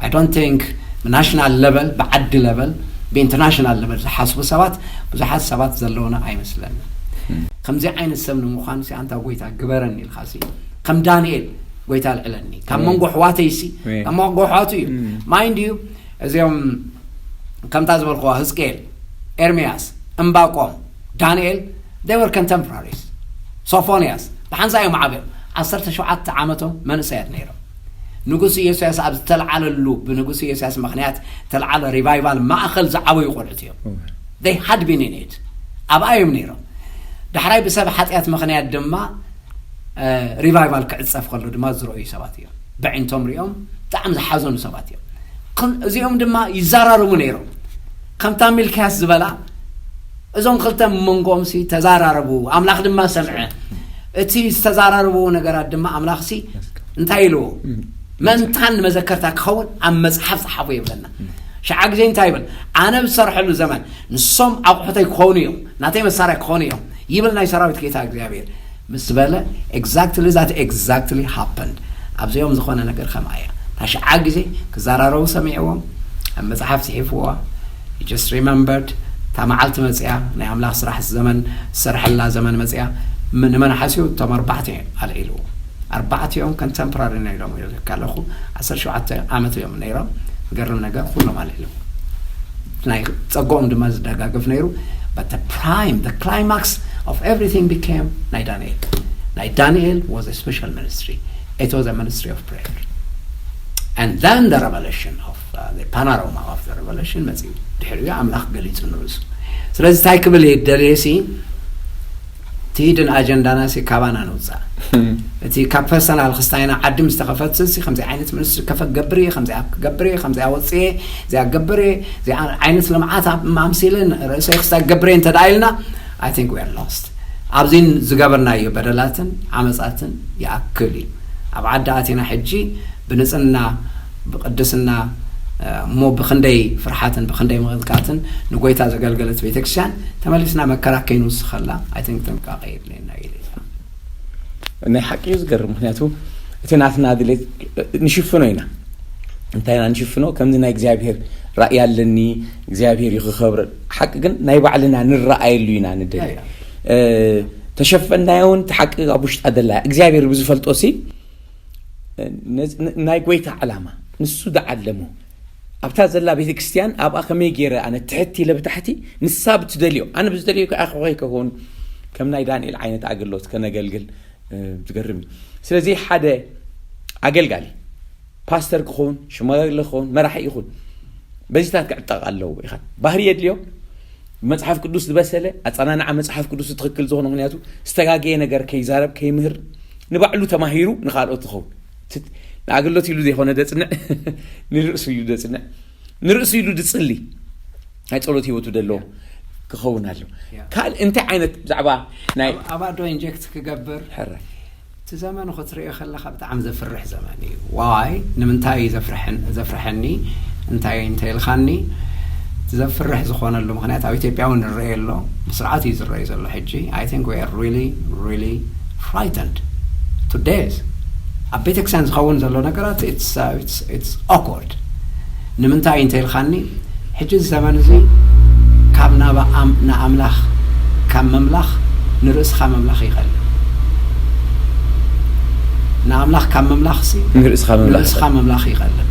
I don't think ብናሽናል ለቨል፣ ብዓዲ ለቨል፣ ብኢንተርናሽናል ለቨል ዝሓስቡ ሰባት ብዙሓት ሰባት ዘለውና ኣይመስለንን። ከምዚ ዓይነት ሰብ ንምዃን ሲ ኣንታ ጎይታ ግበረኒ ኢልካ ሲ ከም ዳንኤል ጎይታ ልዕለኒ ካብ መንጎ ኣሕዋተይ ሲ ካብ መንጎ ኣሕዋቱ እዩ። ማይንድ ዩ፣ እዚኦም ከምታ ዝበልክዋ ህዝቅኤል፣ ኤርምያስ፣ እምባቆም፣ ዳንኤል፣ they were contemporaries። ሶፎንያስ ብሓንሳ እዮም ዓብዮም። ዓሰርተ ሸውዓተ ዓመቶም መንእሰያት ነይሮም። ንጉስ ኢዮስያስ ኣብ ዝተልዓለሉ፣ ብንጉስ ኢዮስያስ ምኽንያት ተልዓለ ሪቫይቫል ማእኸል ዝዓበዩ ቆልዑት እዮም። They had been in it። ኣብኣ እዮም ነይሮም። ዳሕራይ ብሰብ ሓጢኣት ምኽንያት ድማ ሪቫይቫል ክዕፀፍ ከሎ ድማ ዝረኣዩ ሰባት እዮም። ብዕንቶም ሪኦም ብጣዕሚ ዝሓዘኑ ሰባት እዮም። እዚኦም ድማ ይዘራረቡ ነይሮም። ከምታ ሚልክያስ ዝበላ እዞም ክልተ መንጎኦም ሲ ተዛራረቡ፣ ኣምላኽ ድማ ሰምዐ። እቲ ዝተዛራረብዎ ነገራት ድማ ኣምላኽ ሲ እንታይ ኢልዎ? መንታን መዘከርታ ክኸውን ኣብ መጽሓፍ ጸሓፉ የብለና። ሸዓ ግዜ እንታይ ይብል? ኣነ ብሰርሐሉ ዘመን ንሶም ኣቑሑተይ ክኾኑ እዮም፣ ናተይ መሳርያ ክኾኑ እዮም ይብል ናይ ሰራዊት ጌታ እግዚኣብሔር ምስ በለ፣ exactly that exactly happened። ኣብዚኦም ዝኾነ ነገር ከምኣ እያ። እታ ሸዓ ግዜ ክዘራረቡ ሰሚዕዎም፣ ኣብ መጽሓፍ ጽሒፍዋ። He just remembered እታ መዓልቲ መጽያ፣ ናይ ኣምላኽ ስራሕ ዘመን ዝሰርሐላ ዘመን መጽያ። ም- ንመን ሓስዩ? እቶም ኣርባዕተ ኣልዒልዎ። ኣርባዕቲኦም ኮንተምፖራሪ ነይሮም እዩ ከለኹ ዓሰርተ ሸውዓተ ዓመት እዮም ነይሮም። ገርም ነገር ኩሎም ኣልዒልዎ። ናይ ጸጋኦም ድማ ዝደጋገፍ ነይሩ። But the prime, the climax of everything became ናይ ዳንኤል። ናይ ዳንኤል was a special ministry. It was a ministry of prayer. And then the revelation of uh, the panorama of the revelation መጽዩ። ድሕሪኡ ኣምላኽ ገሊጹ ንርእሱ። ስለዚ እንታይ ክብል እየ ደልየ ሲ፣ እቲ ሂድን ኣጀንዳና ሲ ካባና ንውጻእ። እቲ ካብ ፐርሰናል ክስታይና ዓዲ ምስ ተኸፈት ሲ ከምዚ ዓይነት ሚኒስትሪ ከፈ ክገብር እየ፣ ከምዚ ክገብር እየ፣ ከምዚ ኣወጽእ እየ፣ እዚኣ ክገብር እየ፣ እዚኣ ዓይነት ልምዓት ኣብ- ኣምሲለ ርእሰይ ክስታይ ክገብር እየ እንተ ደኣ ኢልና፣ I think we are lost። ኣብዚን ዝገበርናዮ በደላትን ዓመጻትን ይኣክል እዩ። ኣብ ዓዲ ኣቲና ሕጂ ብንጽህና፣ ብቅድስና፣ እሞ ብክንደይ ፍርሓትን ብክንደይ ምቕጥቃትን ንጎይታ ዘገልገለት ቤተክርስትያን ተመሊስና መከራ ከይንውስኸላ፣ I think ጥንቃቄ የድልየና እዩ። ናይ ሓቂ እዩ ዝገርም። ምክንያቱ እቲ ናትና ድሌት ንሽፍኖ ኢና። እንታይ ኢና ንሽፍኖ? ከምዚ ናይ እግዚኣብሔር ራእይ ኣለኒ፣ እግዚኣብሔር እዩ ክኸብር። ሓቂ ግን ናይ ባዕልና ንረኣየሉ ኢና ንደሊ። ያ፣ ያ። እ፣ ተሸፈናዮ እውን እቲ ሓቂ ኣብ ውሽጣ ደላ እግዚኣብሔር ብዝፈልጦ ሲ ነዚ- ን- ናይ ጎይታ ዓላማ ንሱ ዝዓለሞ ኣብታ ዘላ ቤተ ክርስቲያን ኣብኣ ከመይ ገይረ ኣነ ትሕት ኢለ ብታሕቲ ንሳ ብትደልዮ ኣነ ብዝደልዮ ከኣ ከይከውን ከም ናይ ዳንኤል ዓይነት ኣገልግሎት ከነገልግል እ፣ ዝገርም እዩ። ስለዚ ሓደ ኣገልጋሊ ፓስተር ክኸውን ሽማግለ ክኸውን መራሒ ይኹን በዚታት ክዕጠቕ ኣለዎ። ኢኻ ባህሪ የድልዮ። መጽሓፍ ቅዱስ ዝበሰለ ኣጸናንዓ መጽሓፍ ቅዱስ ትኽክል ዝኾነ ምክንያቱ ዝተጋገየ ነገር ከይዛረብ ከይምህር ንባዕሉ ተማሂሩ ንኻልኦት ዝኸውን ትት- ንኣገልግሎት ኢሉ ዘይኮነ ደጽንዕ ንርእሱ ኢሉ ደጽንዕ ንርእሱ ኢሉ ድጽሊ ናይ ጸሎት ህይወቱ ደለዎ ክኸውን ኣለዎ። ያ። ካልእ እንታይ ዓይነት ብዛዕባ ናይ ኣብ- ኣብ ኣዶ ኢንጀክት ክገብር ሕራይ እቲ ዘመን ክትሪኦ ከለካ ብጣዕሚ ዘፍርሕ ዘመን እዩ። ዋይ ንምንታይ እዩ ዘፍርሐን- ዘፍርሐኒ እንታይ እንተይልካኒ፣ እቲ ዘፍርሕ ዝኾነሉ ምክንያት ኣብ ኢትዮጵያ እውን ንረኤ ኣሎ። ብስርዓት እዩ ዝረኣዩ ዘሎ ሕጂ። I think we are really really frightened to death። ኣብ ቤተክርስትያን ዝኸውን ዘሎ ነገራት it's, uh, it's, it's awkward። ንምንታይ እንተይልካኒ ሕጂ እዚ ዘመን እዚ ካብ ናብ ኣም- ንኣምላኽ ካብ ምምላኽ ንርእስኻ ምምላኽ ይቐልል። ንኣምላኽ ካብ ምምላኽሲ ንርእስኻ ምምላኽ ንርእስኻ ምምላኽ ይቐልል።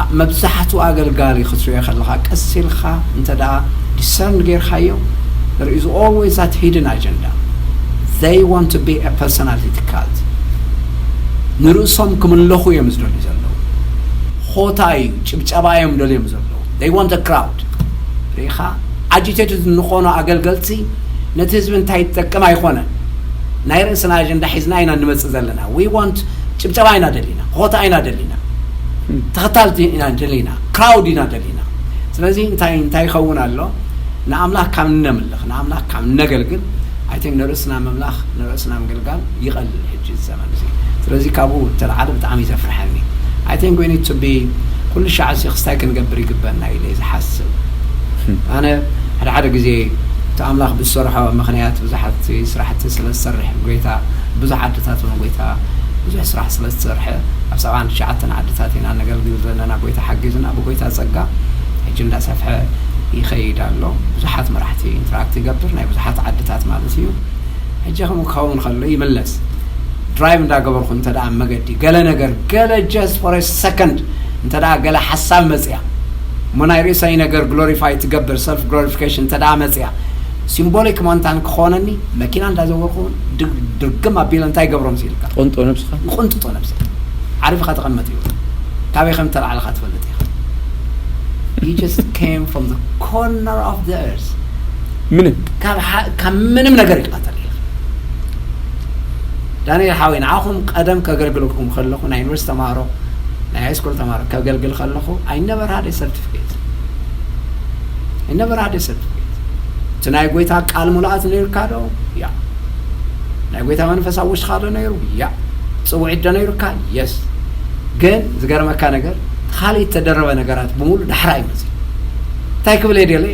ኣ- መብዛሕትኡ ኣገልጋሊ ክትሪኦ ከለኻ ቀስ ኢልካ እንተ ደኣ ዲሰርን ጌርካዮ there is always that hidden agenda. They want to be a personality cult. ንርእሶም ክምለኹ እዮም ዝደልዩ ዘለዉ። ኾታ እዩ፣ ጭብጨባ እዮም ደልዮም ዘለዉ። They want a crowd። ርኢኻ? ኣጂቴትድ እንኾኖ ኣገልገልቲ ነቲ ህዝቢ እንታይ ይጠቅም ኣይኮነን። ናይ ርእስና ኣጀንዳ ሒዝና ኢና እንመጽእ ዘለና። We want ጭብጨባ ኢና ደሊና፣ ኾታ ኢና ደሊና፣ ተኸታልቲ ኢና ደሊና፣ ክራውድ ኢና ደሊና። ስለዚ እንታይ እንታይ ይኸውን ኣሎ? ንኣምላኽ ካብ እነምልኽ፣ ንኣምላኽ ካብ እነገልግል፣ I think ንርእስና ምምላኽ፣ ንርእስና ምግልጋል ይቐልል ሕጂ እዚ ዘመን እዚ። ስለዚ ካብኡ ተለዓለ ብጣዕሚ ዘፍርሐኒ። I think we need to be ኩሉ ሻዕ ሲ ክስታይ ክንገብር ይግበና ኢለ እየ ዝሓስብ። ኣነ ሓደ ሓደ ግዜ እቲ ኣምላኽ ብዝሰርሖ ምኽንያት ብዙሓት ስራሕቲ ስለ ዝሰርሕ ጎይታ ብዙሕ ዓድታት እውን ጎይታ ብዙሕ ስራሕ ስለ ዝሰርሐ ኣብ ሰብዓን ትሽዓተን ዓድታት ኢና ነገልግል ዘለና። ጎይታ ሓጊዝና ብጎይታ ጸጋ ሕጂ እንዳሰፍሐ ይኸይድ ኣሎ። ብዙሓት መራሕቲ ኢንተራክት ይገብር፣ ናይ ብዙሓት ዓድታት ማለት እዩ። ሕጂ ከምኡ ክኸውን ከሎ ይምለስ። ድራይቭ እንዳገበርኩ እንተ ደኣ መገዲ ገለ ነገር ገለ just for a second እንተ ደኣ ገለ ሓሳብ መጽያ እሞ ናይ ርእሰይ ነገር ግሎሪፋይ ትገብር ሰልፍ ግሎሪፊኬሽን እንተ ደኣ መጽያ ሲምቦሊክ ማንታን ክኾነኒ መኪና እንዳዘወርኩ ድግ- ድርግም ኣቢለ እንታይ ገብሮም ሲልካ ቆንጦ ነብስኻ ይቆንጥጦ ነብሰ ዓሪፍኻ ተቐመጥ እዩ። ካበይ ከም ተላዕልኻ ትፈልጥ ኢኻ። You just came from the corner of the earth. ምንም ካብ ሓ- ካብ ምንም ነገር ይቃተል ኢኻ። ዳንኤል ሓወይ ንዓኹም ቀደም ከገልግልኩም ከለኹ ናይ ዩኒቨርሲቲ ተማሃሮ ናይ ሃይስኩል ተማሃሮ ከገልግል ከለኹ I never had a certificate. I never had a certificate. እቲ ናይ ጎይታ ቃል ሙሉኣት ነይርካ ዶ? ያ። ናይ ጎይታ መንፈስ ኣብ ውሽጥኻ ዶ ነይሩ? ያ። ጽውዒት ዶ ነይሩካ? የስ። ግን ዝገርመካ ነገር ካልእ እተደረበ ነገራት ብምሉ ዳሕራ እዩ መፅእ። እንታይ ክብል እየ ደለ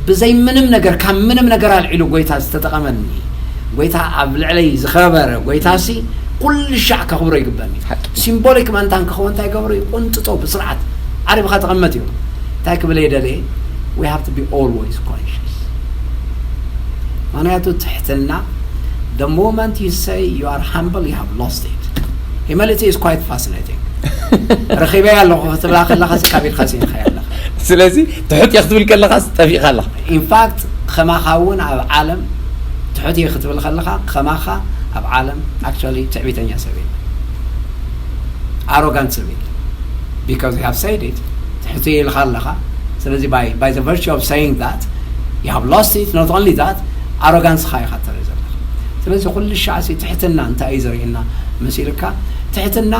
ብዘይ ምንም ነገር ካብ ምንም ነገር ኣልዒሉ ጎይታ ዝተጠቐመኒ ጎይታ ኣብ ልዕለይ ዝኸበረ ጎይታ ሲ ኩሉ ሻዕ ከኽብሮ ይግበኒ። ሲምቦሊክ መእንታን ክኸውን እንታይ ገብሮ ይቁንጥጦ ብስርዓት ዓሪብኻ ተቐመጥ እዩ። እንታይ ክብል እየ ደለ we have to be always conscious። ምክንያቱ ትሕትና the moment you say you are humble you have lost it። Humility is quite fascinating። ረኺበያ ኣለኹ ክትብላ ከለኻ ካብ ኢድካ ስኢንካ ኣለኻ። ስለዚ ትሑት እየ ክትብል ከለኻ ጠፊእካ ኣለኻ ኢንፋክት ከማኻ እውን ኣብ ዓለም ትሑት እየ ክትብል ከለኻ ከማኻ ኣብ ዓለም ኣክቹዋሊ ትዕቢተኛ ሰብ የለ ኣሮጋንት ሰብ የለ because you have said it ትሕት ኢልካ ኣለኻ። ስለዚ by by the virtue of saying that you have lost it not only that ኣሮጋንስኻ ኢኻ ተርኢ ዘለኻ። ስለዚ ኩሉ ሻዕ ሲ ትሕትና እንታይ እዩ ዘርእየና መሲልካ? ትሕትና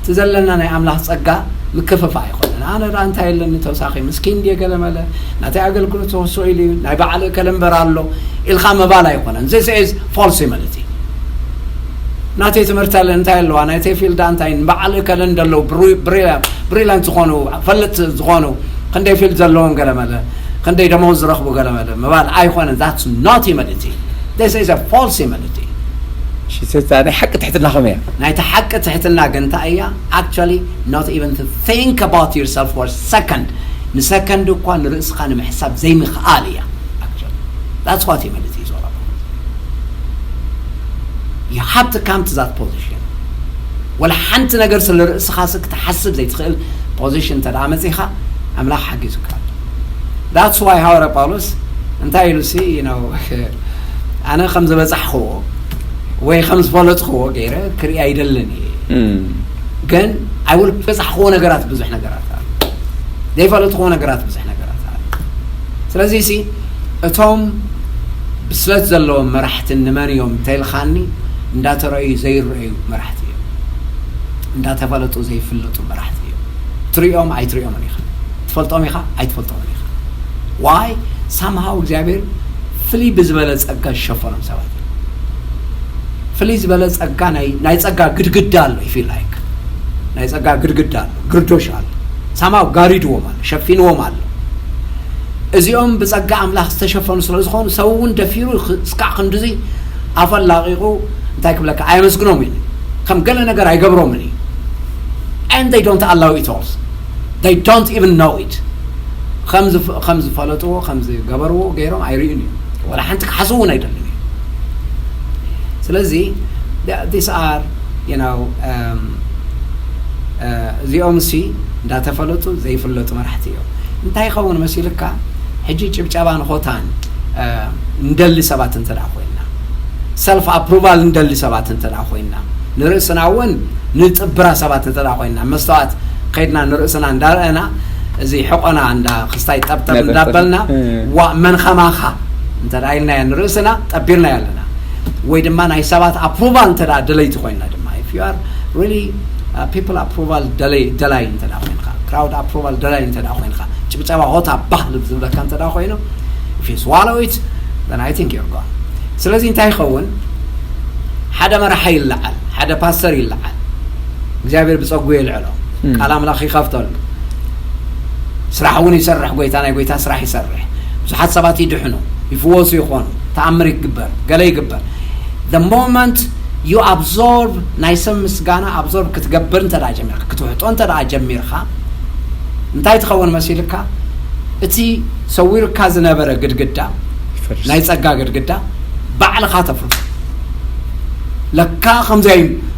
እቲ ዘለና ናይ ኣምላኽ ጸጋ ምክፍፋ ኣይኮነን። ኣነ ደኣ እንታይ ኣለኒ ተወሳኺ ምስኪን ድየ ገለ መለ ናተይ ኣገልግሎት ተወስኦ ኢሉ እዩ ናይ በዓል እከለ እምበር ኣሎ ኢልካ ምባል ኣይኮነን። This is false humility። ናተይ ትምህርቲ ኣለ እንታይ ኣለዋ ናይተይ ፊልድ እንታይ ንበዓል እከለ እንደለዉ ብሪላንት ዝኾኑ ፈለጥቲ ዝኾኑ ክንደይ ፊልድ ዘለዎም ገለ መለ ክንደይ ደመወዝ ዝረኽቡ ገለ መለ ምባል ኣይኮነን። That's not humility. This is a false humility. ሽተታ ናይ ሓቂ ትሕትና ከመይ እያ ናይቲ ሓቂ ትሕትና ግን እንታይ እያ? Actually not even to think about yourself for a second ንሰከንድ እኳ ንርእስኻ ንምሕሳብ ዘይምኽኣል እያ። Actually that's what humility is all about. You have to come to that position. ወላ ሓንቲ ነገር ስለ ርእስኻ ሲ ክትሓስብ ዘይትኽእል ፖዚሽን እንተ ደኣ መጺኻ ኣምላኽ ሓጊዙካ ኣሎ። That's why ሃዋርያ ጳውሎስ እንታይ ኢሉ ሲ you know ኣነ ከም ዝበጻሕኽዎ ወይ ከም ዝፈለጥኽዎ ገይረ ክርኢ ኣይደልን እየ ግን I will ዝበጻሕኽዎ ነገራት ብዙሕ ነገራት ኣሎ ዘይፈለጥኽዎ ነገራት ብዙሕ ነገራት ኣሎ። ስለዚ ሲ እቶም ብስለት ዘለዎም መራሕቲ ንመን እዮም እንተኢልኻኒ እንዳተረእዩ ዘይረእዩ መራሕቲ እዮም። እንዳተፈለጡ ዘይፍለጡ መራሕቲ እዮም። ትሪኦም ኣይትሪኦምን ኢኻ። ትፈልጦም ኢኻ ኣይትፈልጦምን ኢኻ። ዋይ ሳምሃው እግዚኣብሔር ፍልይ ብዝበለ ጸጋ ዝሸፈኖም ሰባት እዮም። ፍልይ ዝበለ ጸጋ ናይ ናይ ጸጋ ግድግዳ ኣሎ ይፊል ላይክ ናይ ጸጋ ግድግዳ ኣሎ ግርዶሽ ኣሎ ሳምሃው ጋሪድዎም ኣሎ ሸፊንዎም ኣሎ። እዚኦም ብጸጋ ኣምላኽ ዝተሸፈኑ ስለ ዝኾኑ ሰብ እውን ደፊሩ እስካዕ ክንድዚ ኣፈላቂቑ እንታይ ክብለካ ኣየመስግኖም እዩ ከም ገለ ነገር ኣይገብሮምን እዩ። And they don't allow it all. They don't even know it. ከም ዝፈለጥዎ ከም ዝገበርዎ ገይሮም ኣይርእዩን እዮም ወላ ሓንቲ ክሓስቡ እውን ኣይደልን እዮም። ስለዚ these are you know እዚኦም ሲ እንዳተፈለጡ ዘይፍለጡ መራሕቲ እዮም። እንታይ ይኸውን መሲልካ ሕጂ ጭብጨባ ንኾታን እንደሊ ሰባት እንተ ኮይንና ሰልፍ ኣፕሩቫል እንደሊ ሰባት እንተ ኮይንና ንርእስና እውን ንጥብራ ሰባት እንተ ደኣ ኮይንና፣ መስተዋት ከይድና ንርእስና እንዳረኣና፣ እዚ ሕቖና እንዳ ክስታይ ጠብጠብ እንዳበልና፣ "ዋ መን ኸማኻ?" እንተ ደኣ ኢልናዮ ንርእስና፣ ጠቢርናዮ ኣለና። ወይ ድማ ናይ ሰባት ኣፕሩቫል እንተ ደኣ ደለይቲ ኮይንና ድማ፣ if you are really people approval ደለይ ደላይ እንተ ደኣ ኮይንካ፣ ክራውድ ኣፕሩቫል ደላይ እንተ ደኣ ኮይንካ፣ ጭብጨባ ሆታ ባህ ዝብለካ እንተ ደኣ ኮይኑ፣ if you swallow it, then I think you're gone። ስለዚ እንታይ ይኸውን? ሓደ መራሒ ይለዓል፣ ሓደ ፓስተር ይለዓል፣ እግዚኣብሔር ብጸጉ የልዕሎ፣ ቃል ኣምላኽ ይኸፍተሉ፣ ስራሕ እውን ይሰርሕ፣ ጎይታ ናይ ጎይታ ስራሕ ይሰርሕ፣ ብዙሓት ሰባት ይድሕኑ፣ ይፍወሱ ይኾኑ፣ ተኣምር ይግበር፣ ገለ ይግበር። The moment you absorb፣ ናይ ሰብ ምስጋና ኣብዞርብ ክትገብር እንተ ደኣ ጀሚርካ፣ ክትውሕጦ እንተ ደኣ ጀሚርካ፣ እንታይ ትኸውን መሲልካ? እቲ ሰዊርካ ዝነበረ ግድግዳ፣ ናይ ጸጋ ግድግዳ ባዕልኻ ተፍርሶ። ለካ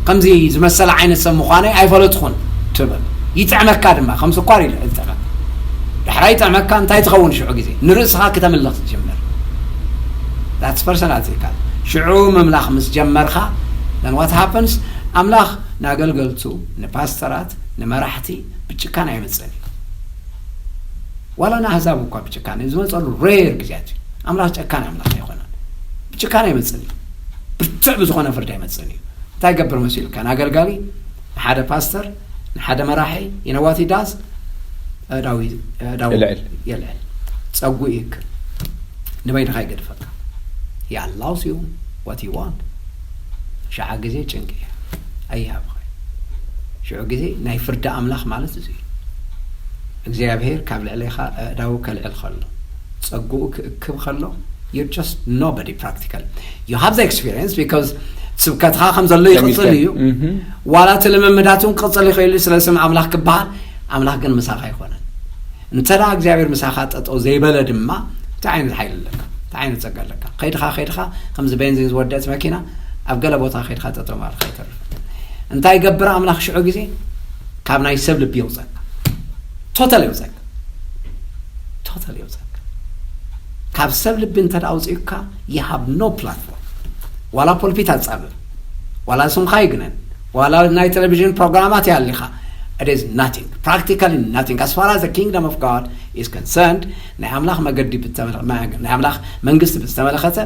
ከምዚ ዝመሰለ ዓይነት ሰብ ምዃነይ ኣይፈለጥኹን ትብል። ይጥዕመካ ድማ፣ ከም ስኳር እዩ ዝጥዕመካ። ድሕራይ ይጥዕመካ፣ እንታይ ትኸውን ሽዑ ግዜ? ንርእስኻ ክተምልኽ ትጅምር። That's personal። ሽዑ ምምላኽ ምስ ጀመርካ፣ then what happens? ኣምላኽ ንኣገልገልቱ፣ ንፓስተራት፣ ንመራሕቲ ብጭካን ኣይመጽእን እዩ። ዋላ ንኣህዛብ እኳ ብጭካን ዝመጸሉ ሬር ግዜያት እዩ። ኣምላኽ ጨካን ኣምላኽ ኣይኮነን። ብጭካን ኣይመጽእን እዩ። ብርቱዕ ብዝኾነ ፍርዲ ኣይመጽእን እዩ። እንታይ ይገብር መሲልካ? ንኣገልጋሊ፣ ንሓደ ፓስተር፣ ንሓደ መራሒ፣ you know what he does? ኣእዳው ይ-፣ ኣእዳው የልዕል። የልዕል። ጸጉ ይእክብ። ንበይንኻ ይገድፈካ። He allows you what you want። ሸዓ ግዜ ጭንቂ እያ። ኣይሃብኻ። ሽዑ ግዜ ናይ ፍርዲ ኣምላኽ ማለት እዚ እዩ። እግዚኣብሔር ካብ ልዕሌኻ ኣእዳው ከልዕል ከሎ፣ ጸጉኡ ክእክብ ከሎ፣ you're just nobody practically። You have the experience because ስብከትኻ ከም ዘሎ ይቕጽል እዩ። ዋላ እቲ ልምምዳት እውን ክቕጽል ይኽእል እዩ፣ ስለ ስም ኣምላኽ ክበሃል፣ ኣምላኽ ግን ምሳኻ ኣይኮነን። እንተ ደኣ እግዚኣብሔር ምሳኻ ጠጠው ዘይበለ ድማ፣ እንታይ ዓይነት ሓይሊ ኣለካ? እንታይ ዓይነት ጸጋ ኣለካ? ከይድኻ፣ ከይድኻ፣ ከምዚ ቤንዚን ዝወደአት መኪና፣ ኣብ ገለ ቦታ ከይድኻ ጠጠው ማለትካ ኣይተርፍን። እንታይ ይገብር ኣምላኽ ሽዑ ግዜ? ካብ ናይ ሰብ ልቢ የውጸካ። ቶታል የውጸካ። ቶታል የውጸካ። ካብ ሰብ ልቢ እንተ ደኣ ኣውጺኡካ፣ you have no platform። ዋላ ፖልፒት ኣጻብብ፣ ዋላ ስምካ ይግነን፣ ዋላ ናይ ቴሌቪዥን ፕሮግራማት ይሃልኻ፣ it is nothing። Practically nothing። As far as the kingdom of God is concerned፣ ናይ ኣምላኽ መገዲ ብተመለ-፣ ናይ ኣምላኽ መንግስቲ ብዝተመለኸተ፣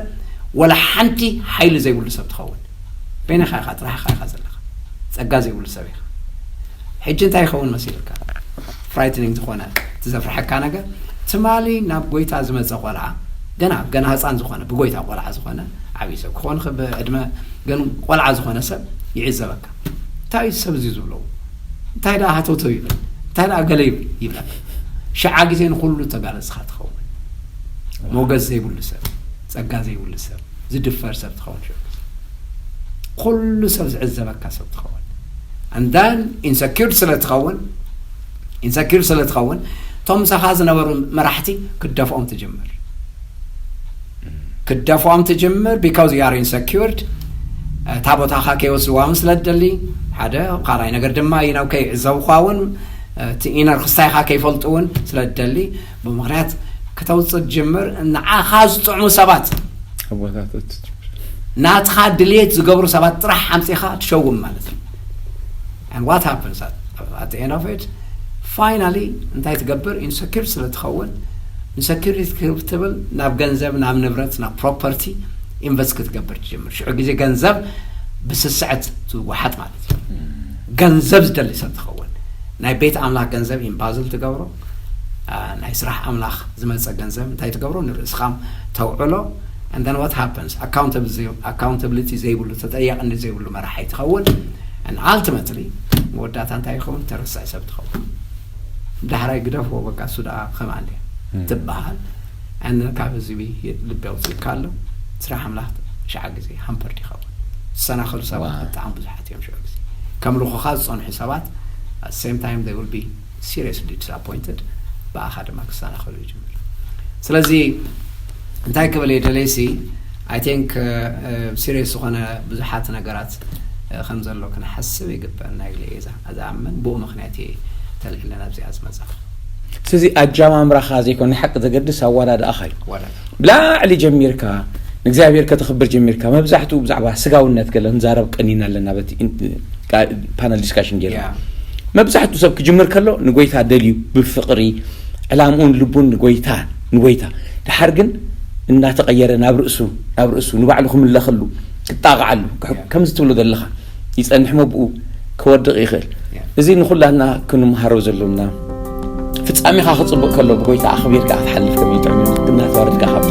ወላ ሓንቲ ሓይሊ ዘይብሉ ሰብ ትኸውን። በይንኻ ኢኻ፣ ጥራሕኻ ኢኻ ዘለኻ። ጸጋ ዘይብሉ ሰብ ኢኻ። ሕጂ እንታይ ይኸውን መሲልካ? ፍራይትኒንግ ዝኾነ እቲ ዘፍርሐካ ነገር፣ ትማሊ ናብ ጎይታ ዝመጸ ቆልዓ፣ ገና፣ ገና ህጻን ዝኾነ፣ ብጎይታ ቆልዓ ዝኾነ፣ ዓብዪ ሰብ ክኾን ይኽእል ብዕድመ፣ ግን ቆልዓ ዝኾነ ሰብ ይዕዘበካ። እንታይ እዩ ሰብ እዚ ዝብሎ? እንታይ ደኣ ሃተውተው ይብል? እንታይ ደኣ ገለ ይብል? ይብለካ። ሸዓ ግዜ ንኹሉ ተጋለጽካ ትኸውን። ሞገስ ዘይብሉ ሰብ፣ ጸጋ ዘይብሉ ሰብ፣ ዝድፈር ሰብ ትኸውን ሽዑ። ኩሉ ሰብ ዝዕዘበካ ሰብ ትኸውን። And then ኢንሰኪርድ ስለ ትኸውን፣ ኢንሰኪርድ ስለ ትኸውን፣ እቶም ምሳኻ ዝነበሩ መራሕቲ ክደፍኦም ትጅምር። ክደፍኦም ትጅምር because you are insecured። እታ ቦታኻ ከይወስድዋ እውን ስለ ትደሊ፣ ሓደ፣ ካልኣይ ነገር ድማ፣ you know፣ ከይዕዘብኳ እውን፣ እቲ ኢነር ክስታይኻ ከይፈልጡ እውን ስለ ትደሊ፣ ብምኽንያት ክተውፅእ ትጅምር። ንዓኻ ዝጥዕሙ ሰባት፣ ኣቦታት እቲ ናትኻ ድልየት ዝገብሩ ሰባት ጥራሕ ሓምፂኻ ትሸውም ማለት እዩ። And what happens at, at the end of it? Finally እንታይ ትገብር? ኢንሰኪር ስለ ትኸውን፣ ኢንሰኪሪቲ ክትብል ናብ ገንዘብ፣ ናብ ንብረት፣ ናብ ፕሮፐርቲ ኢንቨስት ክትገብር ትጀምር። ሽዑ ግዜ ገንዘብ ብስስዐት ትወሓጥ ማለት እዩ። ገንዘብ ዝደሊ ሰብ ትኸውን። ናይ ቤት ኣምላኽ ገንዘብ ኢምባዝል ትገብሮ፣ አ፣ ናይ ስራሕ ኣምላኽ ዝመጸ ገንዘብ እንታይ ትገብሮ? ንርእስኻም ተውዕሎ። And then what happens? ኣካውንታብሊ-፣ ኣካውንታብሊቲ ዘይብሉ፣ ተጠያቕነት ዘይብሉ መራሒ ትኸውን። And ultimately መወዳእታ እንታይ ይኸውን? ተረሳዒ ሰብ ትኸውን። ዳሕራይ ግደፍዎ፣ በቃ እሱ ደኣ ከማን ድያ ትበሃል። And ካብ ህዝቢ ልቢ ኣውፅእካ ኣሎ። ስራሕ ኣምላኽ ሸዓ ግዜ ሃምፐርድ ይኸውን። ዝሰናኸሉ ሰባት ዋው። ብጣዕሚ ብዙሓት እዮም። ሽዑ ግዜ ከምልኹኻ ዝጸንሑ ሰባት at the same time they will be seriously disappointed። ብኣኻ ድማ ክሰናኸሉ ይጅምር። ስለዚ እንታይ ክብል እየ ደለይሲ፣ I think ሲሪየስ ዝኾነ ብዙሓት ነገራት ከም ዘሎ ክንሓስብ ይግበአና ኢለ እየ ዝኣምን። ብኡ ምኽንያት እየ ተልዒለ ናብዚኣ ዝመጻኹ። ስለዚ ኣጀማምራኻ ዘይኮነ፣ ንሓቂ ዘገድስ ኣወዳድኣኻ እዩ። ወዳድኣ። ብላዕሊ ጀሚርካ፣ እግዚኣብሔር ከተኽብር ጀሚርካ። መብዛሕትኡ ብዛዕባ ስጋውነት ገለ ንዛረብ ቀኒና ኣለና በቲ ፓነል ዲስካሽን ገይርና። መብዛሕትኡ ሰብ ክጅምር ከሎ ንጎይታ ደልዩ ብፍቕሪ ዕላምኡን ልቡን ንጎይታ ንጎይታ ድሓር ግን እናተቐየረ ናብ ርእሱ ናብ ርእሱ ንባዕሉ ክምለኸሉ ክጣቕዓሉ ከምዚ ትብሎ ዘለኻ ይጸንሕ መብኡ ክወድቕ ይኽእል። እዚ ንኹላትና ክንምሃሮ ዘሎና ፍጻሜኻ ክጽብቕ ከሎ ብጎይታ ኣኽቢርካ ክትሓልፍ ከመይ ጥዕም እናተዋረድካ ካብ